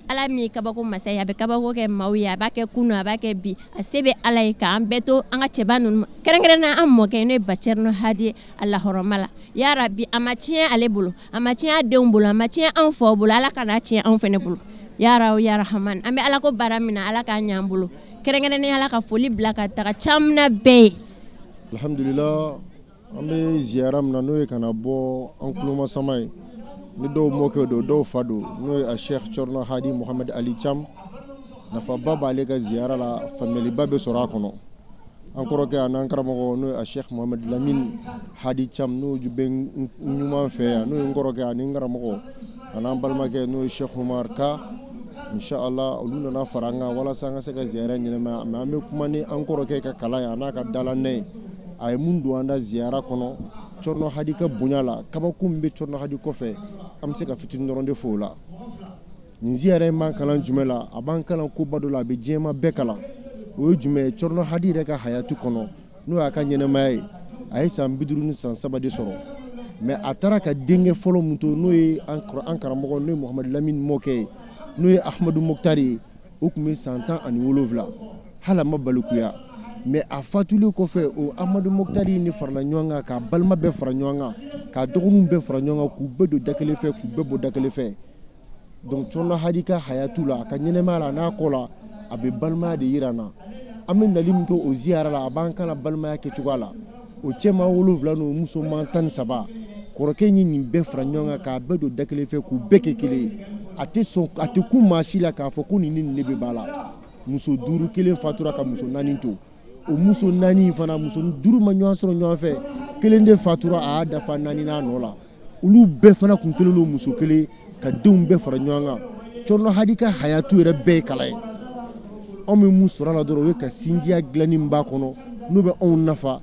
Ala min ye kabako masa ye, a bɛ kabako kɛ maaw ye, a b'a kɛ kunun, a b'a kɛ bi. A se bɛ Ala ye k'an bɛɛ to an ka cɛba ninnu, kɛrɛnkɛrɛnnenya an mɔkɛ, n'o ye Bacɛrɛnɔ Hadi ye, a lahɔrɔma la. Ya Rabi, a ma tiɲɛ ale bolo, a ma tiɲɛ a denw bolo, a ma tiɲɛ anw faw bolo, Ala kana tiɲɛ anw fana bolo. Ya Rabi, ya Rahaman, an bɛ Ala ko baara min na, Ala k'a ɲɛ an bolo. Kɛrɛnkɛrɛnnenya la, ka foli bila ka taga Camina bɛɛ ye. Alhamdulillah, an bɛ ziyara min na, n'o ye ka na bɔ an kulomasama ye, ni dɔw mɔkɛ don, dɔw fa don, n'o ye a Sheikh Cɔrɔnɔ Hadi Mohamed Ali Cam. Nafaba b'ale ka ziyara la, faamuyaliba bɛ sɔrɔ a kɔnɔ. An kɔrɔkɛ a n'an karamɔgɔ, n'o ye a Sheikh Mohamed Lamine Hadi Cam, n'o bɛ ɲuman fɛ yan, n'o ye n kɔrɔkɛ ani n karamɔgɔ, a n'an balimakɛ, n'o ye Sheikh Umar Ka, inshallah, olu nana fara an kan walasa an ka se ka ziyara ɲɛnamaya. Mais an bɛ kuma ni an kɔrɔkɛ ka kalan ye, a n'a ka dalanɛ ye, a ye mun don an da ziyara kɔnɔ Cɔrɔnɔ Hadi ka bonya la. Kabako min bɛ Cɔrɔnɔ Hadi kɔfɛ, an bɛ se ka fitinin dɔrɔn de fɔ o la. Nin ziyara in b'an kalan jumɛn la? A b'an kalan koba dɔ la, a bɛ diɲɛma bɛɛ kalan. O ye jumɛn ye? Cɔrɔnɔ Hadi yɛrɛ ka hayatu kɔnɔ, n'o y'a ka ɲɛnamaya ye, a ye san 53 de sɔrɔ. Mais a taara ka denkɛ fɔlɔ min to, n'o ye an karamɔgɔ, n'o ye Mohamed Lamine mɔkɛ ye, n'o ye Ahmadu Mokutari ye, o tun bɛ san 17, hali a ma balikuya. Mais a fatulen kɔfɛ, o Ahmadu Mokutari ni farala ɲɔgɔn kan, k'a balima bɛɛ fara ɲɔgɔn kan, k'a dɔgɔninw bɛɛ fara ɲɔgɔn kan, k'u bɛɛ don da kelen fɛ, k'u bɛɛ bɔ da kelen fɛ. Donc Cɔrɔnɔ Hadi ka hayatu la, a ka ɲɛnamaya la, n'a kɔ la, a bɛ balimaya de yira an na. An bɛ nali min kɛ o ziyara la, a b'an kalan balimaya kɛcogoya la. O cɛman 7 n'o musoman 13, kɔrɔkɛ ye nin bɛɛ fara ɲɔgɔn kan, k'a bɛɛ don da kelen fɛ, k'u bɛɛ kɛ kelen ye. A tɛ sɔn, a tɛ kun maa si la k'a fɔ ko nin ni nin de bɛ ba la. Muso 5, kelen fatura ka muso 4 to. O muso 4 in fana, muso 5 ma ɲɔgɔn sɔrɔ ɲɔgɔn fɛ, kelen de fatura, a y'a dafa 4 n'a nɔ la. Olu bɛɛ fana kun kelen don muso kelen, ka denw bɛɛ fara ɲɔgɔn kan. Cɔrɔnɔ Hadi ka hayatu yɛrɛ bɛɛ ye kalan ye. Anw bɛ mun sɔrɔ a la dɔrɔn, o ye ka sinjiya dilanni min b'a kɔnɔ, n'o bɛ anw nafa.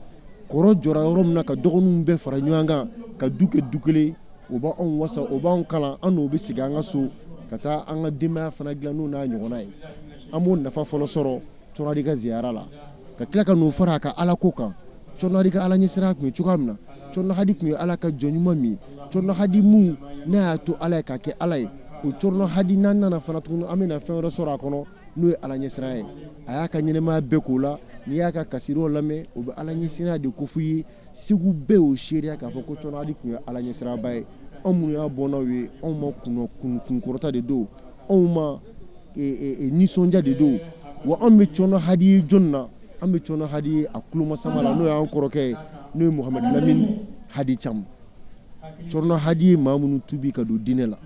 Kɔrɔ jɔra yɔrɔ min na ka dɔgɔninw bɛɛ fara ɲɔgɔn kan, ka du kɛ du kelen, o b'anw wasa, o b'anw kalan. An n'o bɛ segin an ka so ka taa an ka denbaya fana dilan, n'o n'a ɲɔgɔnna ye. An b'o nafa fɔlɔ sɔrɔ Cɔrɔnɔ Hadi ka ziyara la, ka tila ka n'o fara a ka Ala ko kan. Cɔrɔnɔ Hadi ka Ala ɲɛsiran tun ye cogoya min na, Cɔrɔnɔ Hadi tun ye Ala ka jɔn ɲuman min ye, Cɔrɔnɔ Hadi mun n'a y'a to Ala ye k'a kɛ Ala ye, o Cɔrɔnɔ Hadi n'an nana fana tuguni, an bɛna fɛn wɛrɛ sɔrɔ a kɔnɔ, n'o ye Ala ɲɛsiran ye. A y'a ka ɲɛnamaya bɛɛ k'o la. N'i y'a ka kasiriw lamɛn, o bɛ Ala ɲɛsiran de kofɔ i ye. Segu bɛɛ y'o seereya k'a fɔ ko Cɔrɔnɔ Hadi tun ye Ala ɲɛsiranba ye. Anw minnu y'a bɔnnaw ye, anw ma kunkɔrɔta de don, anw ma nisɔndiya de don. Wa anw bɛ Cɔrɔnɔ Hadi ye jɔn na? An bɛ Cɔrɔnɔ Hadi ye a kulomasama la, n'o y'an kɔrɔkɛ ye, n'o ye Mohamed Lamine Hadi Cam. Cɔrɔnɔ Hadi ye maa minnu tubi ka don diinɛ la,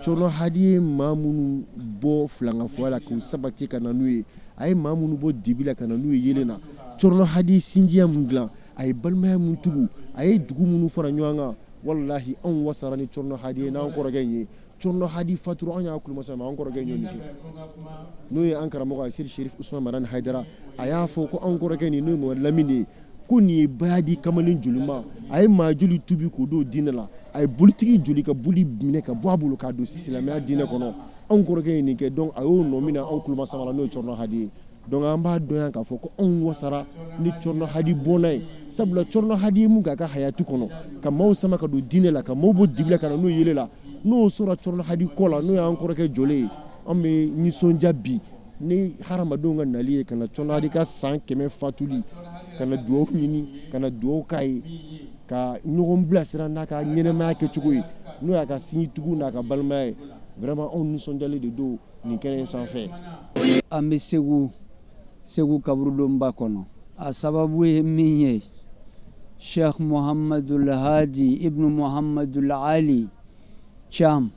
Cɔrɔnɔ Hadi ye maa minnu bɔ filankafoya la k'u sabati ka na n'u ye, a ye maa minnu bɔ dibi la ka na n'u ye yeelen na. Cɔrɔnɔ Hadi ye sinjiya min dilan, A ye balimaya min tugu, a ye dugu minnu fara ɲɔgɔn kan, walahi anw wasara ni Cɔrɔnɔ Hadi ye n'an kɔrɔkɛ in ye. Cɔrɔnɔ Hadi fatura, an y'a kulomasa mais an kɔrɔkɛ in y'o nin kɛ, n'o ye an karamɔgɔ Seyidi Sherif Usman Madani Hayidara. A y'a fɔ ko anw kɔrɔkɛ nin, n'o ye Mamadu Lamini ye, ko nin ye baya di kamalen joli ma, a ye maa joli tubi k'o don diinɛ la, a ye bolitigi joli ka boli minɛ ka bɔ a bolo k'a don silamɛya diinɛ kɔnɔ. Anw kɔrɔkɛ ye nin kɛ, donc a y'o nɔ minɛ anw kulomasa la, n'o ye Cɔrɔnɔ Hadi ye. Donc an b'a dɔn yan k'a fɔ ko anw wasara ni Cɔrɔnɔ Hadi bɔnna ye, sabula Cɔrɔnɔ Hadi ye mun k'a ka hayatu kɔnɔ ka maaw sama ka don diinɛ la, ka maaw bɔ dibi la ka na n'o yeelen la, n'o sɔrɔ Cɔrɔnɔ Hadi kɔ la, n'o y'an kɔrɔkɛ jɔlen ye. An bɛ nisɔndiya bi ni hadamadenw ka nali ye ka na Cɔrɔnɔ Hadi ka san 100 fatuli, ka na dugawu ɲini, ka na dugawu k'a ye, ka ɲɔgɔn bilasira n'a ka ɲɛnamaya kɛcogo ye, n'o y'a ka sinjitugu n'a ka balimaya ye. Vraiment anw nisɔndiyalen de don nin kɛnɛ in sanfɛ. An bɛ Segu, Segu kaburudonba kɔnɔ. A sababu ye min ye, Sheikh Muhammadul Hadi ibn Muhammadul Ali Cham,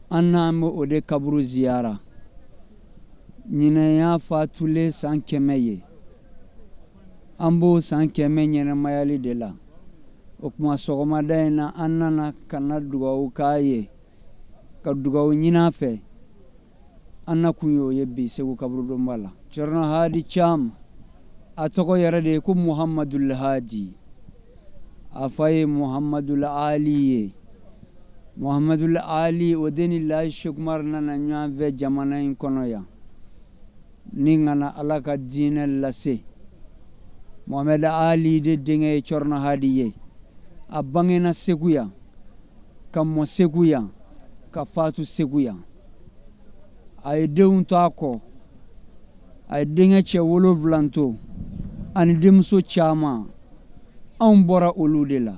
an n'an bɛ o de kaburu ziyara. Ɲinan y'a fatulen san 100 ye. An b'o san 100 ɲɛnamayali de la. O tuma sɔgɔmada in na, an nana ka na dugawu k'a ye, ka dugawu ɲini a fɛ. An na kun y'o ye bi Segu kaburudonba la. Cɛrɔnɔ Hadi Cam, a tɔgɔ yɛrɛ de ye ko Muhamadul Hadi. A fa ye Muhamadul Ali ye. Muhamadul Ali, o de ni Laji Sekumar nana ɲɔgɔn fɛ jamana in kɔnɔ yan ni ka na Ala ka diinɛ lase. Muhamɛd Ali de denkɛ ye Cɛrɔnɔ Hadi ye. A bangena Segu yan, ka mɔ Segu yan, ka fatu Segu yan. A ye denw to a kɔ, a ye denkɛ cɛ 7 to ani denmuso caman. Anw bɔra olu de la.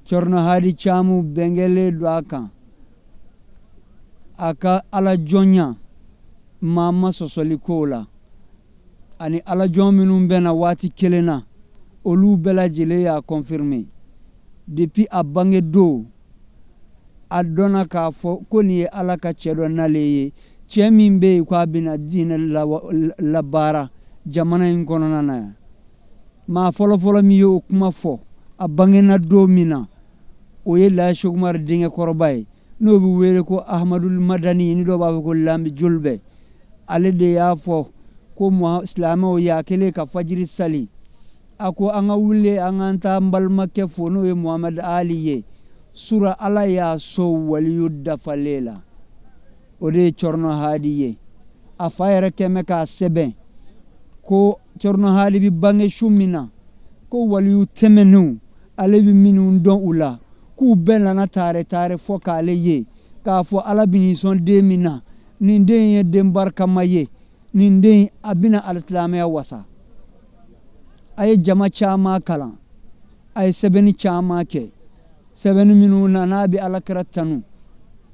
Cɛrɔnɔ Hadi Camu bɛnkɛlen don a kan a ka alajɔnya, maa ma sɔsɔli kow la, ani alajɔn minnu bɛnna waati kelen na, olu bɛɛ lajɛlen y'a confirmer. Depuis a bange don, a dɔnna k'a fɔ ko nin ye Ala ka cɛ dɔ nalen ye, cɛ min bɛ yen ko a bɛna diinɛ labaara jamana in kɔnɔna na yan. Maa fɔlɔfɔlɔ min y'o kuma fɔ a bangena don min na, o ye Laji Sekumar denkɛ kɔrɔba ye, n'o bɛ wele ko Ahamadul Madani, ni dɔw b'a fɔ ko Lambi Jolibɛ. Ale de y'a fɔ ko silamɛw ye, a kɛlen ka fajiri sali, a ko an ka wuli an k'an taa n balimakɛ fo, n'o ye Muhamad Ali ye. Sura Ala y'a sɔn waliyu dafalen la, o de ye Cɔrɔnɔ Hadi ye. A fa yɛrɛ kɛmɛ k'a sɛbɛn ko Cɔrɔnɔ Hadi bɛ bange su min na, ko waliyu tɛmɛnenw, ale bɛ minnu dɔn u la, k'u bɛɛ nana taare taare fɔ k'ale ye, k'a fɔ Ala bɛn'i sɔn den min na, nin den ye den barikama ye, nin den a bɛna alisilamɛya wasa. A ye jama caman kalan, a ye sɛbɛnni caman kɛ, sɛbɛnni minnu na n'a bɛ alakira tanu,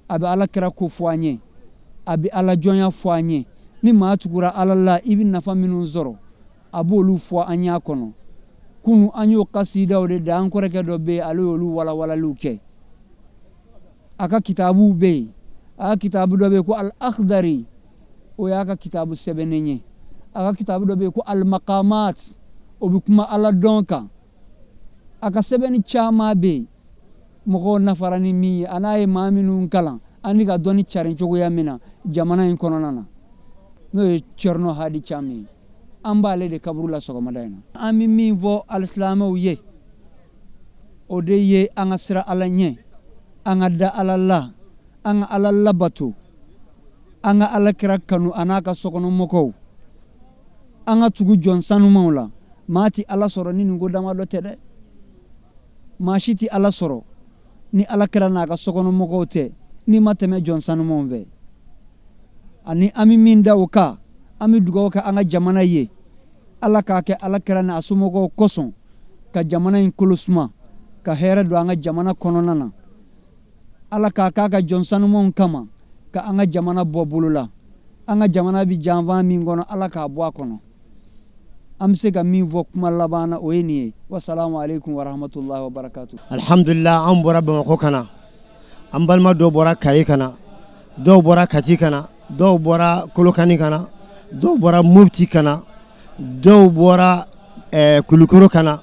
a bɛ alakira ko fɔ an ye, a bɛ alajɔnya fɔ an ye. Ni maa tugura Ala la, i bɛ nafa minnu sɔrɔ, a b'olu fɔ an y'a kɔnɔ. Kunu an y'o kasidaw de da. An kɔrɔkɛ dɔ bɛ yen, ale y'olu walawalaliw kɛ. A ka kitabuw bɛ yen. A ka kitabu dɔ bɛ yen ko Al-Akhdari, o y'a ka kitabu sɛbɛnnen ye. A ka kitabu dɔ bɛ yen ko Al-Maqamat, o bɛ kuma Ala dɔn kan. A ka sɛbɛnni caman bɛ yen, mɔgɔw nafara ni min ye, a n'a ye maa minnu kalan ani ka dɔnni carin cogoya min na jamana in kɔnɔna na, n'o ye Cɛrɔnɔ Hadi Cam ye. An b'ale de kaburu la sɔgɔmada in na. An bɛ min fɔ alisilamɛw ye, o de ye an ka siran Ala ɲɛ, an ka da Ala la, an ka Ala labato, an ka Ala kira kanu a n'a ka sokɔnɔmɔgɔw, an ka tugu jɔn sanumanw la. Maa tɛ Ala sɔrɔ ni nin ko damadɔ tɛ dɛ. Maa si tɛ Ala sɔrɔ ni Ala kira n'a ka sokɔnɔmɔgɔw tɛ, n'i ma tɛmɛ jɔn sanumanw fɛ. Ani an bɛ min da o kan, an bɛ dugawu kɛ an ka jamana ye, Ala k'a kɛ Ala kira n'a somɔgɔw kosɔn ka jamana in kolo suma, ka hɛrɛ don an ka jamana kɔnɔna na. Ala k'a k'a ka jɔn sanumanw kama ka an ka jamana bɔ bolo la. An ka jamana bɛ janfa min kɔnɔ, Ala k'a bɔ a kɔnɔ. An bɛ se ka min fɔ kuma laban na, o ye nin ye. Wasalamu aleykum warahmatulahi wabarakatu. Alhamdulila, an bɔra Bamakɔ ka na, an balima dɔw bɔra Kayi ka na, dɔw bɔra Kati ka na, dɔw bɔra Kolokani ka na, dɔw bɔra Mopti ka na, dɔw bɔra Kulukoro ka na,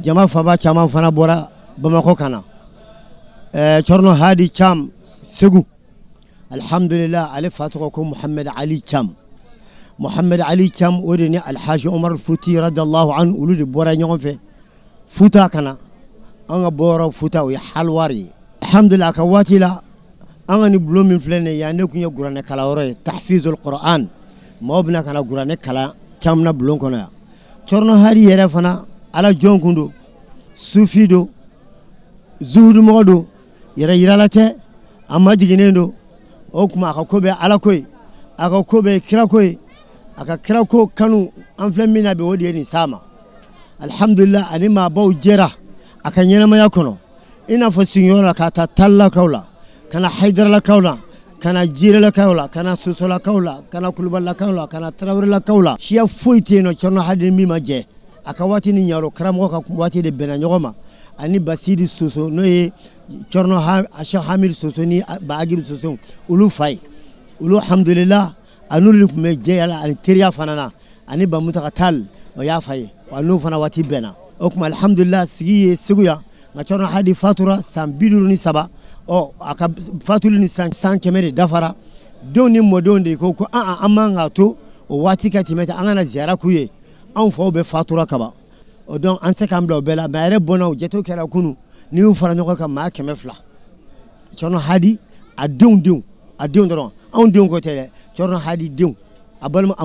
jama faba caman fana bɔra Bamakɔ ka na. Cɔrɔnɔ Hadi Cam Segu, alhamdulillah, ale fa tɔgɔ ko Muhamɛd Ali Cam. Muhamɛd Ali Cam, o de ni Alhaji Omar Futi radiyallahu anhu, olu de bɔra ɲɔgɔn fɛ Futa ka na. An ka bɔyɔrɔ Futa, o ye Halwari ye. Alhamdulillah, a ka waati la, an ka nin bulon min filɛ nin ye yan, ne tun ye kuranɛ kalanyɔrɔ ye, tahfizul Qur'an. Maaw bɛna ka na kuranɛ kalan Camna bulon kɔnɔ yan. Cɔrɔnɔ Hadi yɛrɛ fana, ala jɔn kun don, sufi don, zuhudumɔgɔ don, yɛrɛ yirala tɛ, a majiginnen don. O tuma a ka ko bɛ ala ko ye, a ka ko bɛ kirako ye, a ka kirako kanu an filɛ min na bi, o de ye nin s'a ma. Alhamdulillah, ani maabaw jɛra a ka ɲɛnamaya kɔnɔ, i n'a fɔ sigiyɔrɔ la, k'a ta Talilakaw la, ka na Hayidaralakaw la, ka na Jirelakaw la, ka na Sosolakaw la, ka na Kulubalilakaw la, ka na Tarawelelakaw la. Siya foyi tɛ yen nɔ Cɔrɔnɔ Hadi min ma jɛ. A ka waati ni Ɲaro karamɔgɔ ka waati de bɛnna ɲɔgɔn ma, ani Basidi Soso, n'o ye Cɔrɔnɔ Cheikh Hamid Soso ni Ba Agibu Soso, olu fa ye. Olu, alhamdulillah, a n'olu de tun bɛ jɛya la ani teriya fana na, ani Bamutaka Tal, o y'a fa ye, wa n'o fana waati bɛnna. O tuma alhamdulillah, sigi ye Segu yan. Nka Cɔrɔnɔ Hadi fatura san 53. Ɔ, a ka fatuli ni san 100 de dafara. Denw ni mɔdenw de ko ko an man k'a to o waati ka tɛmɛ ten, an kana ziyara k'u ye, anw faw bɛ fatura kaban. O donc an se k'an bila o bɛɛ la. Mais a yɛrɛ bɔnna, jatew kɛra kunun, n'i y'u fara ɲɔgɔn kan, maa 200. Cɔrɔnɔ Hadi a denw denw, a denw dɔrɔn, anw denw ko tɛ dɛ, Cɔrɔnɔ Hadi denw, a balima,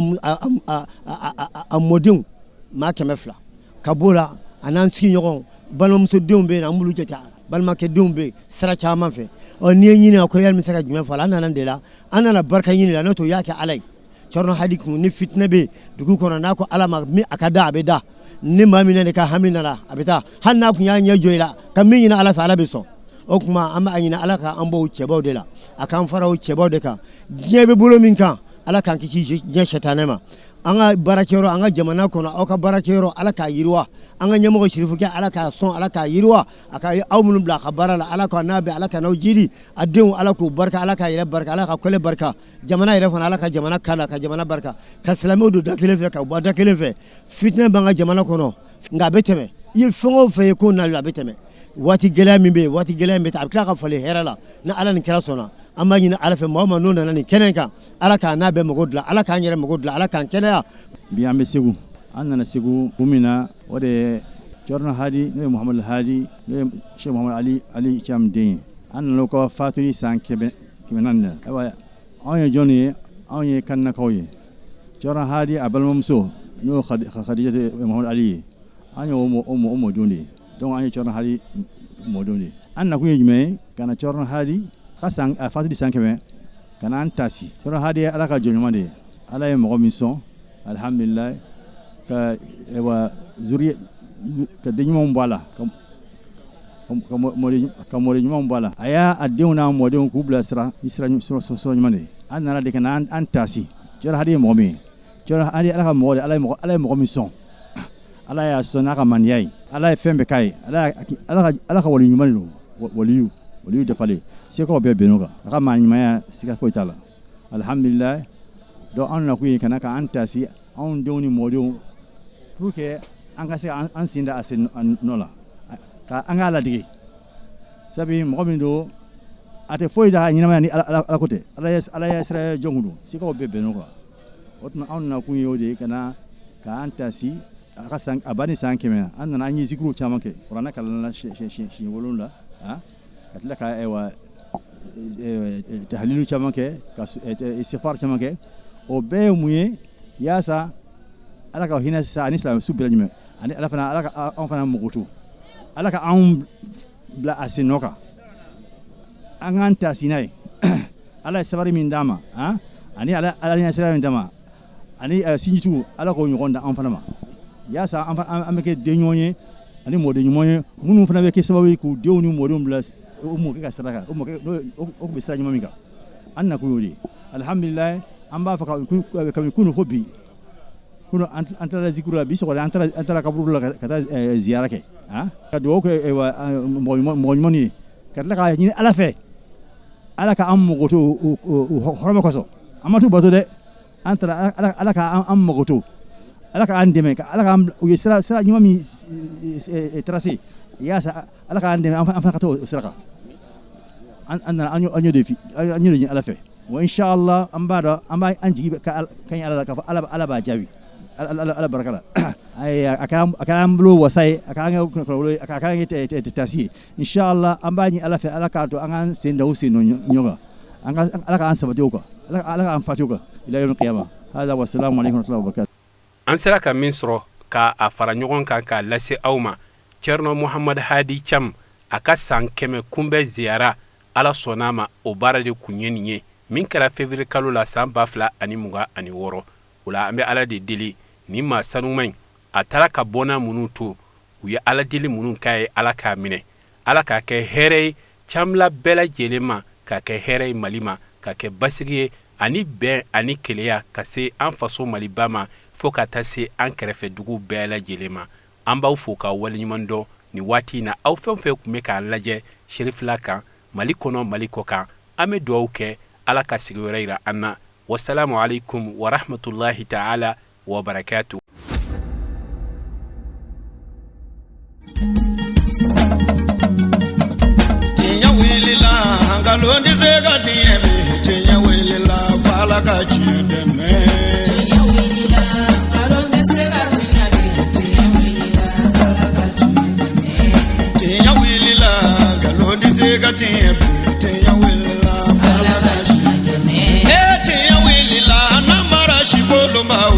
a mɔdenw, maa 200. Ka b'o la, a n'an sigiɲɔgɔnw, balimamusodenw bɛ yen, an b'olu jate, balimakɛdenw bɛ yen sira caman fɛ. Ɔ, n'i ye ɲini ko yali bɛ se ka jumɛn fɔ a la, an nana de la, an nana barika ɲini la, n'o tɛ o y'a kɛ Ala ye. Cɔrɔnɔ Hadi kun, ni fitinɛ bɛ dugu kɔnɔ, n'a ko Ala ma min a ka da, a bɛ da. Ni maa min de ka hami nana, a bɛ taa, hali n'a kun y'a ɲɛ jɔ i la ka min ɲini Ala fɛ, Ala bɛ sɔn. O tuma an b'a ɲini Ala ka an bɔ o cɛbaw de la, a k'an fara o cɛbaw de kan. Diɲɛ bɛ bolo min kan, Ala k'an kisi diɲɛ sɛtanɛ ma. An ka baarakɛyɔrɔ, an ka jamana kɔnɔ, aw ka baarakɛyɔrɔ, Ala k'a yiriwa. An ka ɲɛmɔgɔ Sirifukɛ, Ala k'a sɔn, Ala k'a yiriwa. A ka aw minnu bila a ka baara la, Ala ka n'a bɛn, Ala ka n'aw jidi. A denw, Ala k'u barika, Ala k'a yɛrɛ barika, Ala ka kɔlɛ barika, jamana yɛrɛ fana, Ala ka jamana kana, ka jamana barika, ka silamɛw don da kelen fɛ, ka bɔ da kelen fɛ. Fitinɛ b'an ka jamana kɔnɔ, nka a bɛ tɛmɛ. I ye fɛn o fɛn ye ko n'a a bɛ tɛmɛ. Waati gɛlɛya min bɛ yen, waati gɛlɛya min bɛ taa, a bɛ tila ka falen hɛrɛ la ni Ala ni kira sɔnna. An b'a ɲini Ala fɛ, maa o maa n'o nana nin kɛnɛ kan, Ala k'a n'a bɛɛ mago dilan, Ala k'an yɛrɛ mago dilan, Ala k'an kɛnɛya. Bi an bɛ Segu. An nana Segu kun min na, o de ye Cɔrɔnɔ Hadi, n'o ye Muhamadu Hadi, n'o ye Cheikh Muhamadu Ali Cam den ye. An nana o ka fatuli san 400 de la. Ayiwa, anw ye jɔnni ye? Anw ye Kannakaw ye. Cɔrɔnɔ Hadi a balimamuso, n'o ye Khadijatu Muhamadu Ali ye, an ye o mɔdenw de ye. Donc an ye Cɔrɔnɔ Hadi mɔdenw de ye. An nakun ye jumɛn ye? Ka na Cɔrɔnɔ Hadi ka san a fatuli san 100, ka na an tasi. Cɔrɔnɔ Hadi ye Ala ka jɔn ɲuman de ye. Ala ye mɔgɔ min sɔn, alhamdulillah, ka ayiwa zuriya, ka den ɲumanw bɔ a la, ka mɔden ɲumanw bɔ a la. A y'a a denw n'a mɔdenw k'u bila sira ni sira ɲuman de ye. An nana de ka na an tasi. Cɔrɔnɔ Hadi ye mɔgɔ min ye, Cɔrɔnɔ Hadi Ala ka mɔgɔ de, Ala ye mɔgɔ min sɔn, Ala y'a sɔn n'a ka mandiya ye, Ala ye fɛn bɛɛ k'a ye, Ala ka wali ɲuman de don, waliyu waliyu dafalen, sekaw bɛɛ bɛnn'o kan. A ka maa ɲumanya, siga foyi t'a la, alhamdulillah. Donc anw nakun ye ka na k'an tasi, anw denw ni mɔdenw, pour que an ka se an sen da a sen nɔ la, ka an k'a ladege. Sabu mɔgɔ min don, a tɛ foyi da ɲɛnamaya ni Ala ko tɛ. Ala ye sira jɔn kun don, sikaw bɛɛ bɛnn'o kan. O tuma anw nakun ye o de ye, ka na k'an tasi a ka san a ba ni san 100. An nana, an ye zikiruw caman kɛ, kuranɛ kalanna siɲɛ 7, ka tila ka ayiwa tahalilu caman kɛ, ka istighfar caman kɛ. O bɛɛ ye mun ye? Yaasa Ala ka hinɛ sa ani silamɛ su bɛɛ lajɛlen, ani Ala fana, Ala ka anw fana mago to, Ala ka anw bila a sen nɔ kan, an k'an tasi n'a ye. Ala ye sabari min d'an ma, ani Ala ɲɛsira min d'an ma, ani sinjitugu, Ala k'o ɲɔgɔn da an fana ma, yaasa an bɛ kɛ den ɲuman ye ani mɔden ɲuman ye, minnu fana bɛ kɛ sababu ye k'u denw ni mɔdenw bila o mɔkɛ ka sira kan, o mɔkɛ o tun bɛ sira ɲuman min kan. An nakun y'o de ye, alhamdulilayi. An b'a fɔ kabini kunun fo bi, kunun an taara zikiru la, bi sɔgɔma an taara kaburu la ka taa ziyara kɛ, ka dugawu kɛ mɔgɔ ɲuman ye, ka tila k'a ɲini Ala fɛ, Ala ka an mago to o hɔrɔma kosɔn. An ma t'u bato dɛ, an taara Ala ka an mago to. Ala k'an dɛmɛ, Ala k'an u ye sira sira ɲuman min tracé yaasa Ala k'an dɛmɛ, an fana ka taa o sira kan. An nana, an y'o de fi, an y'o de ɲini Ala fɛ. Wa inshallah, an b'a dɔn, an b'a an jigi ka ɲi Ala la k'a fɔ Ala b'a jaabi, Ala barika la. A k'an bolo wasa ye, a k'an kɛ kunnawolo ye, a k'an kɛ tasi ye. Inshallah, an b'a ɲini Ala fɛ, Ala k'a to an k'an sen da o sen nɔ ɲɔgɔn kan, an ka Ala k'an sabati o kan, Ala k'an fati o kan ila yawmil qiyamah. Hada wa salamu alaikum wa rahmatullahi wa barakatuh. An sera ka min sɔrɔ ka a fara ɲɔgɔn kan k'a lase aw ma, Cɛrino Muhamad Hadi Cam a ka san 100 kunbɛn ziyara, Ala sɔnna a ma, o baara de kun ye nin ye min kɛra février kalo la san 2026. O la, an bɛ Ala de deli nin maa sanuman in, a taara ka bɔnna minnu to, u ye Ala deli minnu k'a ye, Ala k'a minɛ, Ala k'a kɛ hɛrɛ ye Camla bɛɛ lajɛlen ma, k'a kɛ hɛrɛ ye Mali ma, k'a kɛ basigi ye ani bɛn ani kelenya ka se an faso Maliba ma, fo ka taa se an kɛrɛfɛ dugu bɛɛ lajɛlen ma. An b'aw fo k'aw waleɲuman dɔn nin waati in na, aw fɛn fɛn tun bɛ k'an lajɛ Serifila kan, Mali kɔnɔ, Mali kɔ kan. An bɛ dugawu kɛ, Ala ka sigi wɛrɛ yira an na. Wasalamu alaikum warahmatullahi taala wabarakatuh. Tiɲɛ wulila, nkalon tɛ se ka tiɲɛ bi. Tiɲɛ wulila, f'Ala ka tiɲɛ dɛmɛ. Tiɲɛ wulila, nkalon tɛ se ka tiɲɛ bi. Tiɲɛ wulila, f'Ala ka tiɲɛ dɛmɛ. Tiɲɛ wulila, nkalon tɛ se ka tiɲɛ bi. Tiɲɛ wulila, f'Ala ka tiɲɛ dɛmɛ. Ee, tiɲɛ wulila, namara sikolonbaw.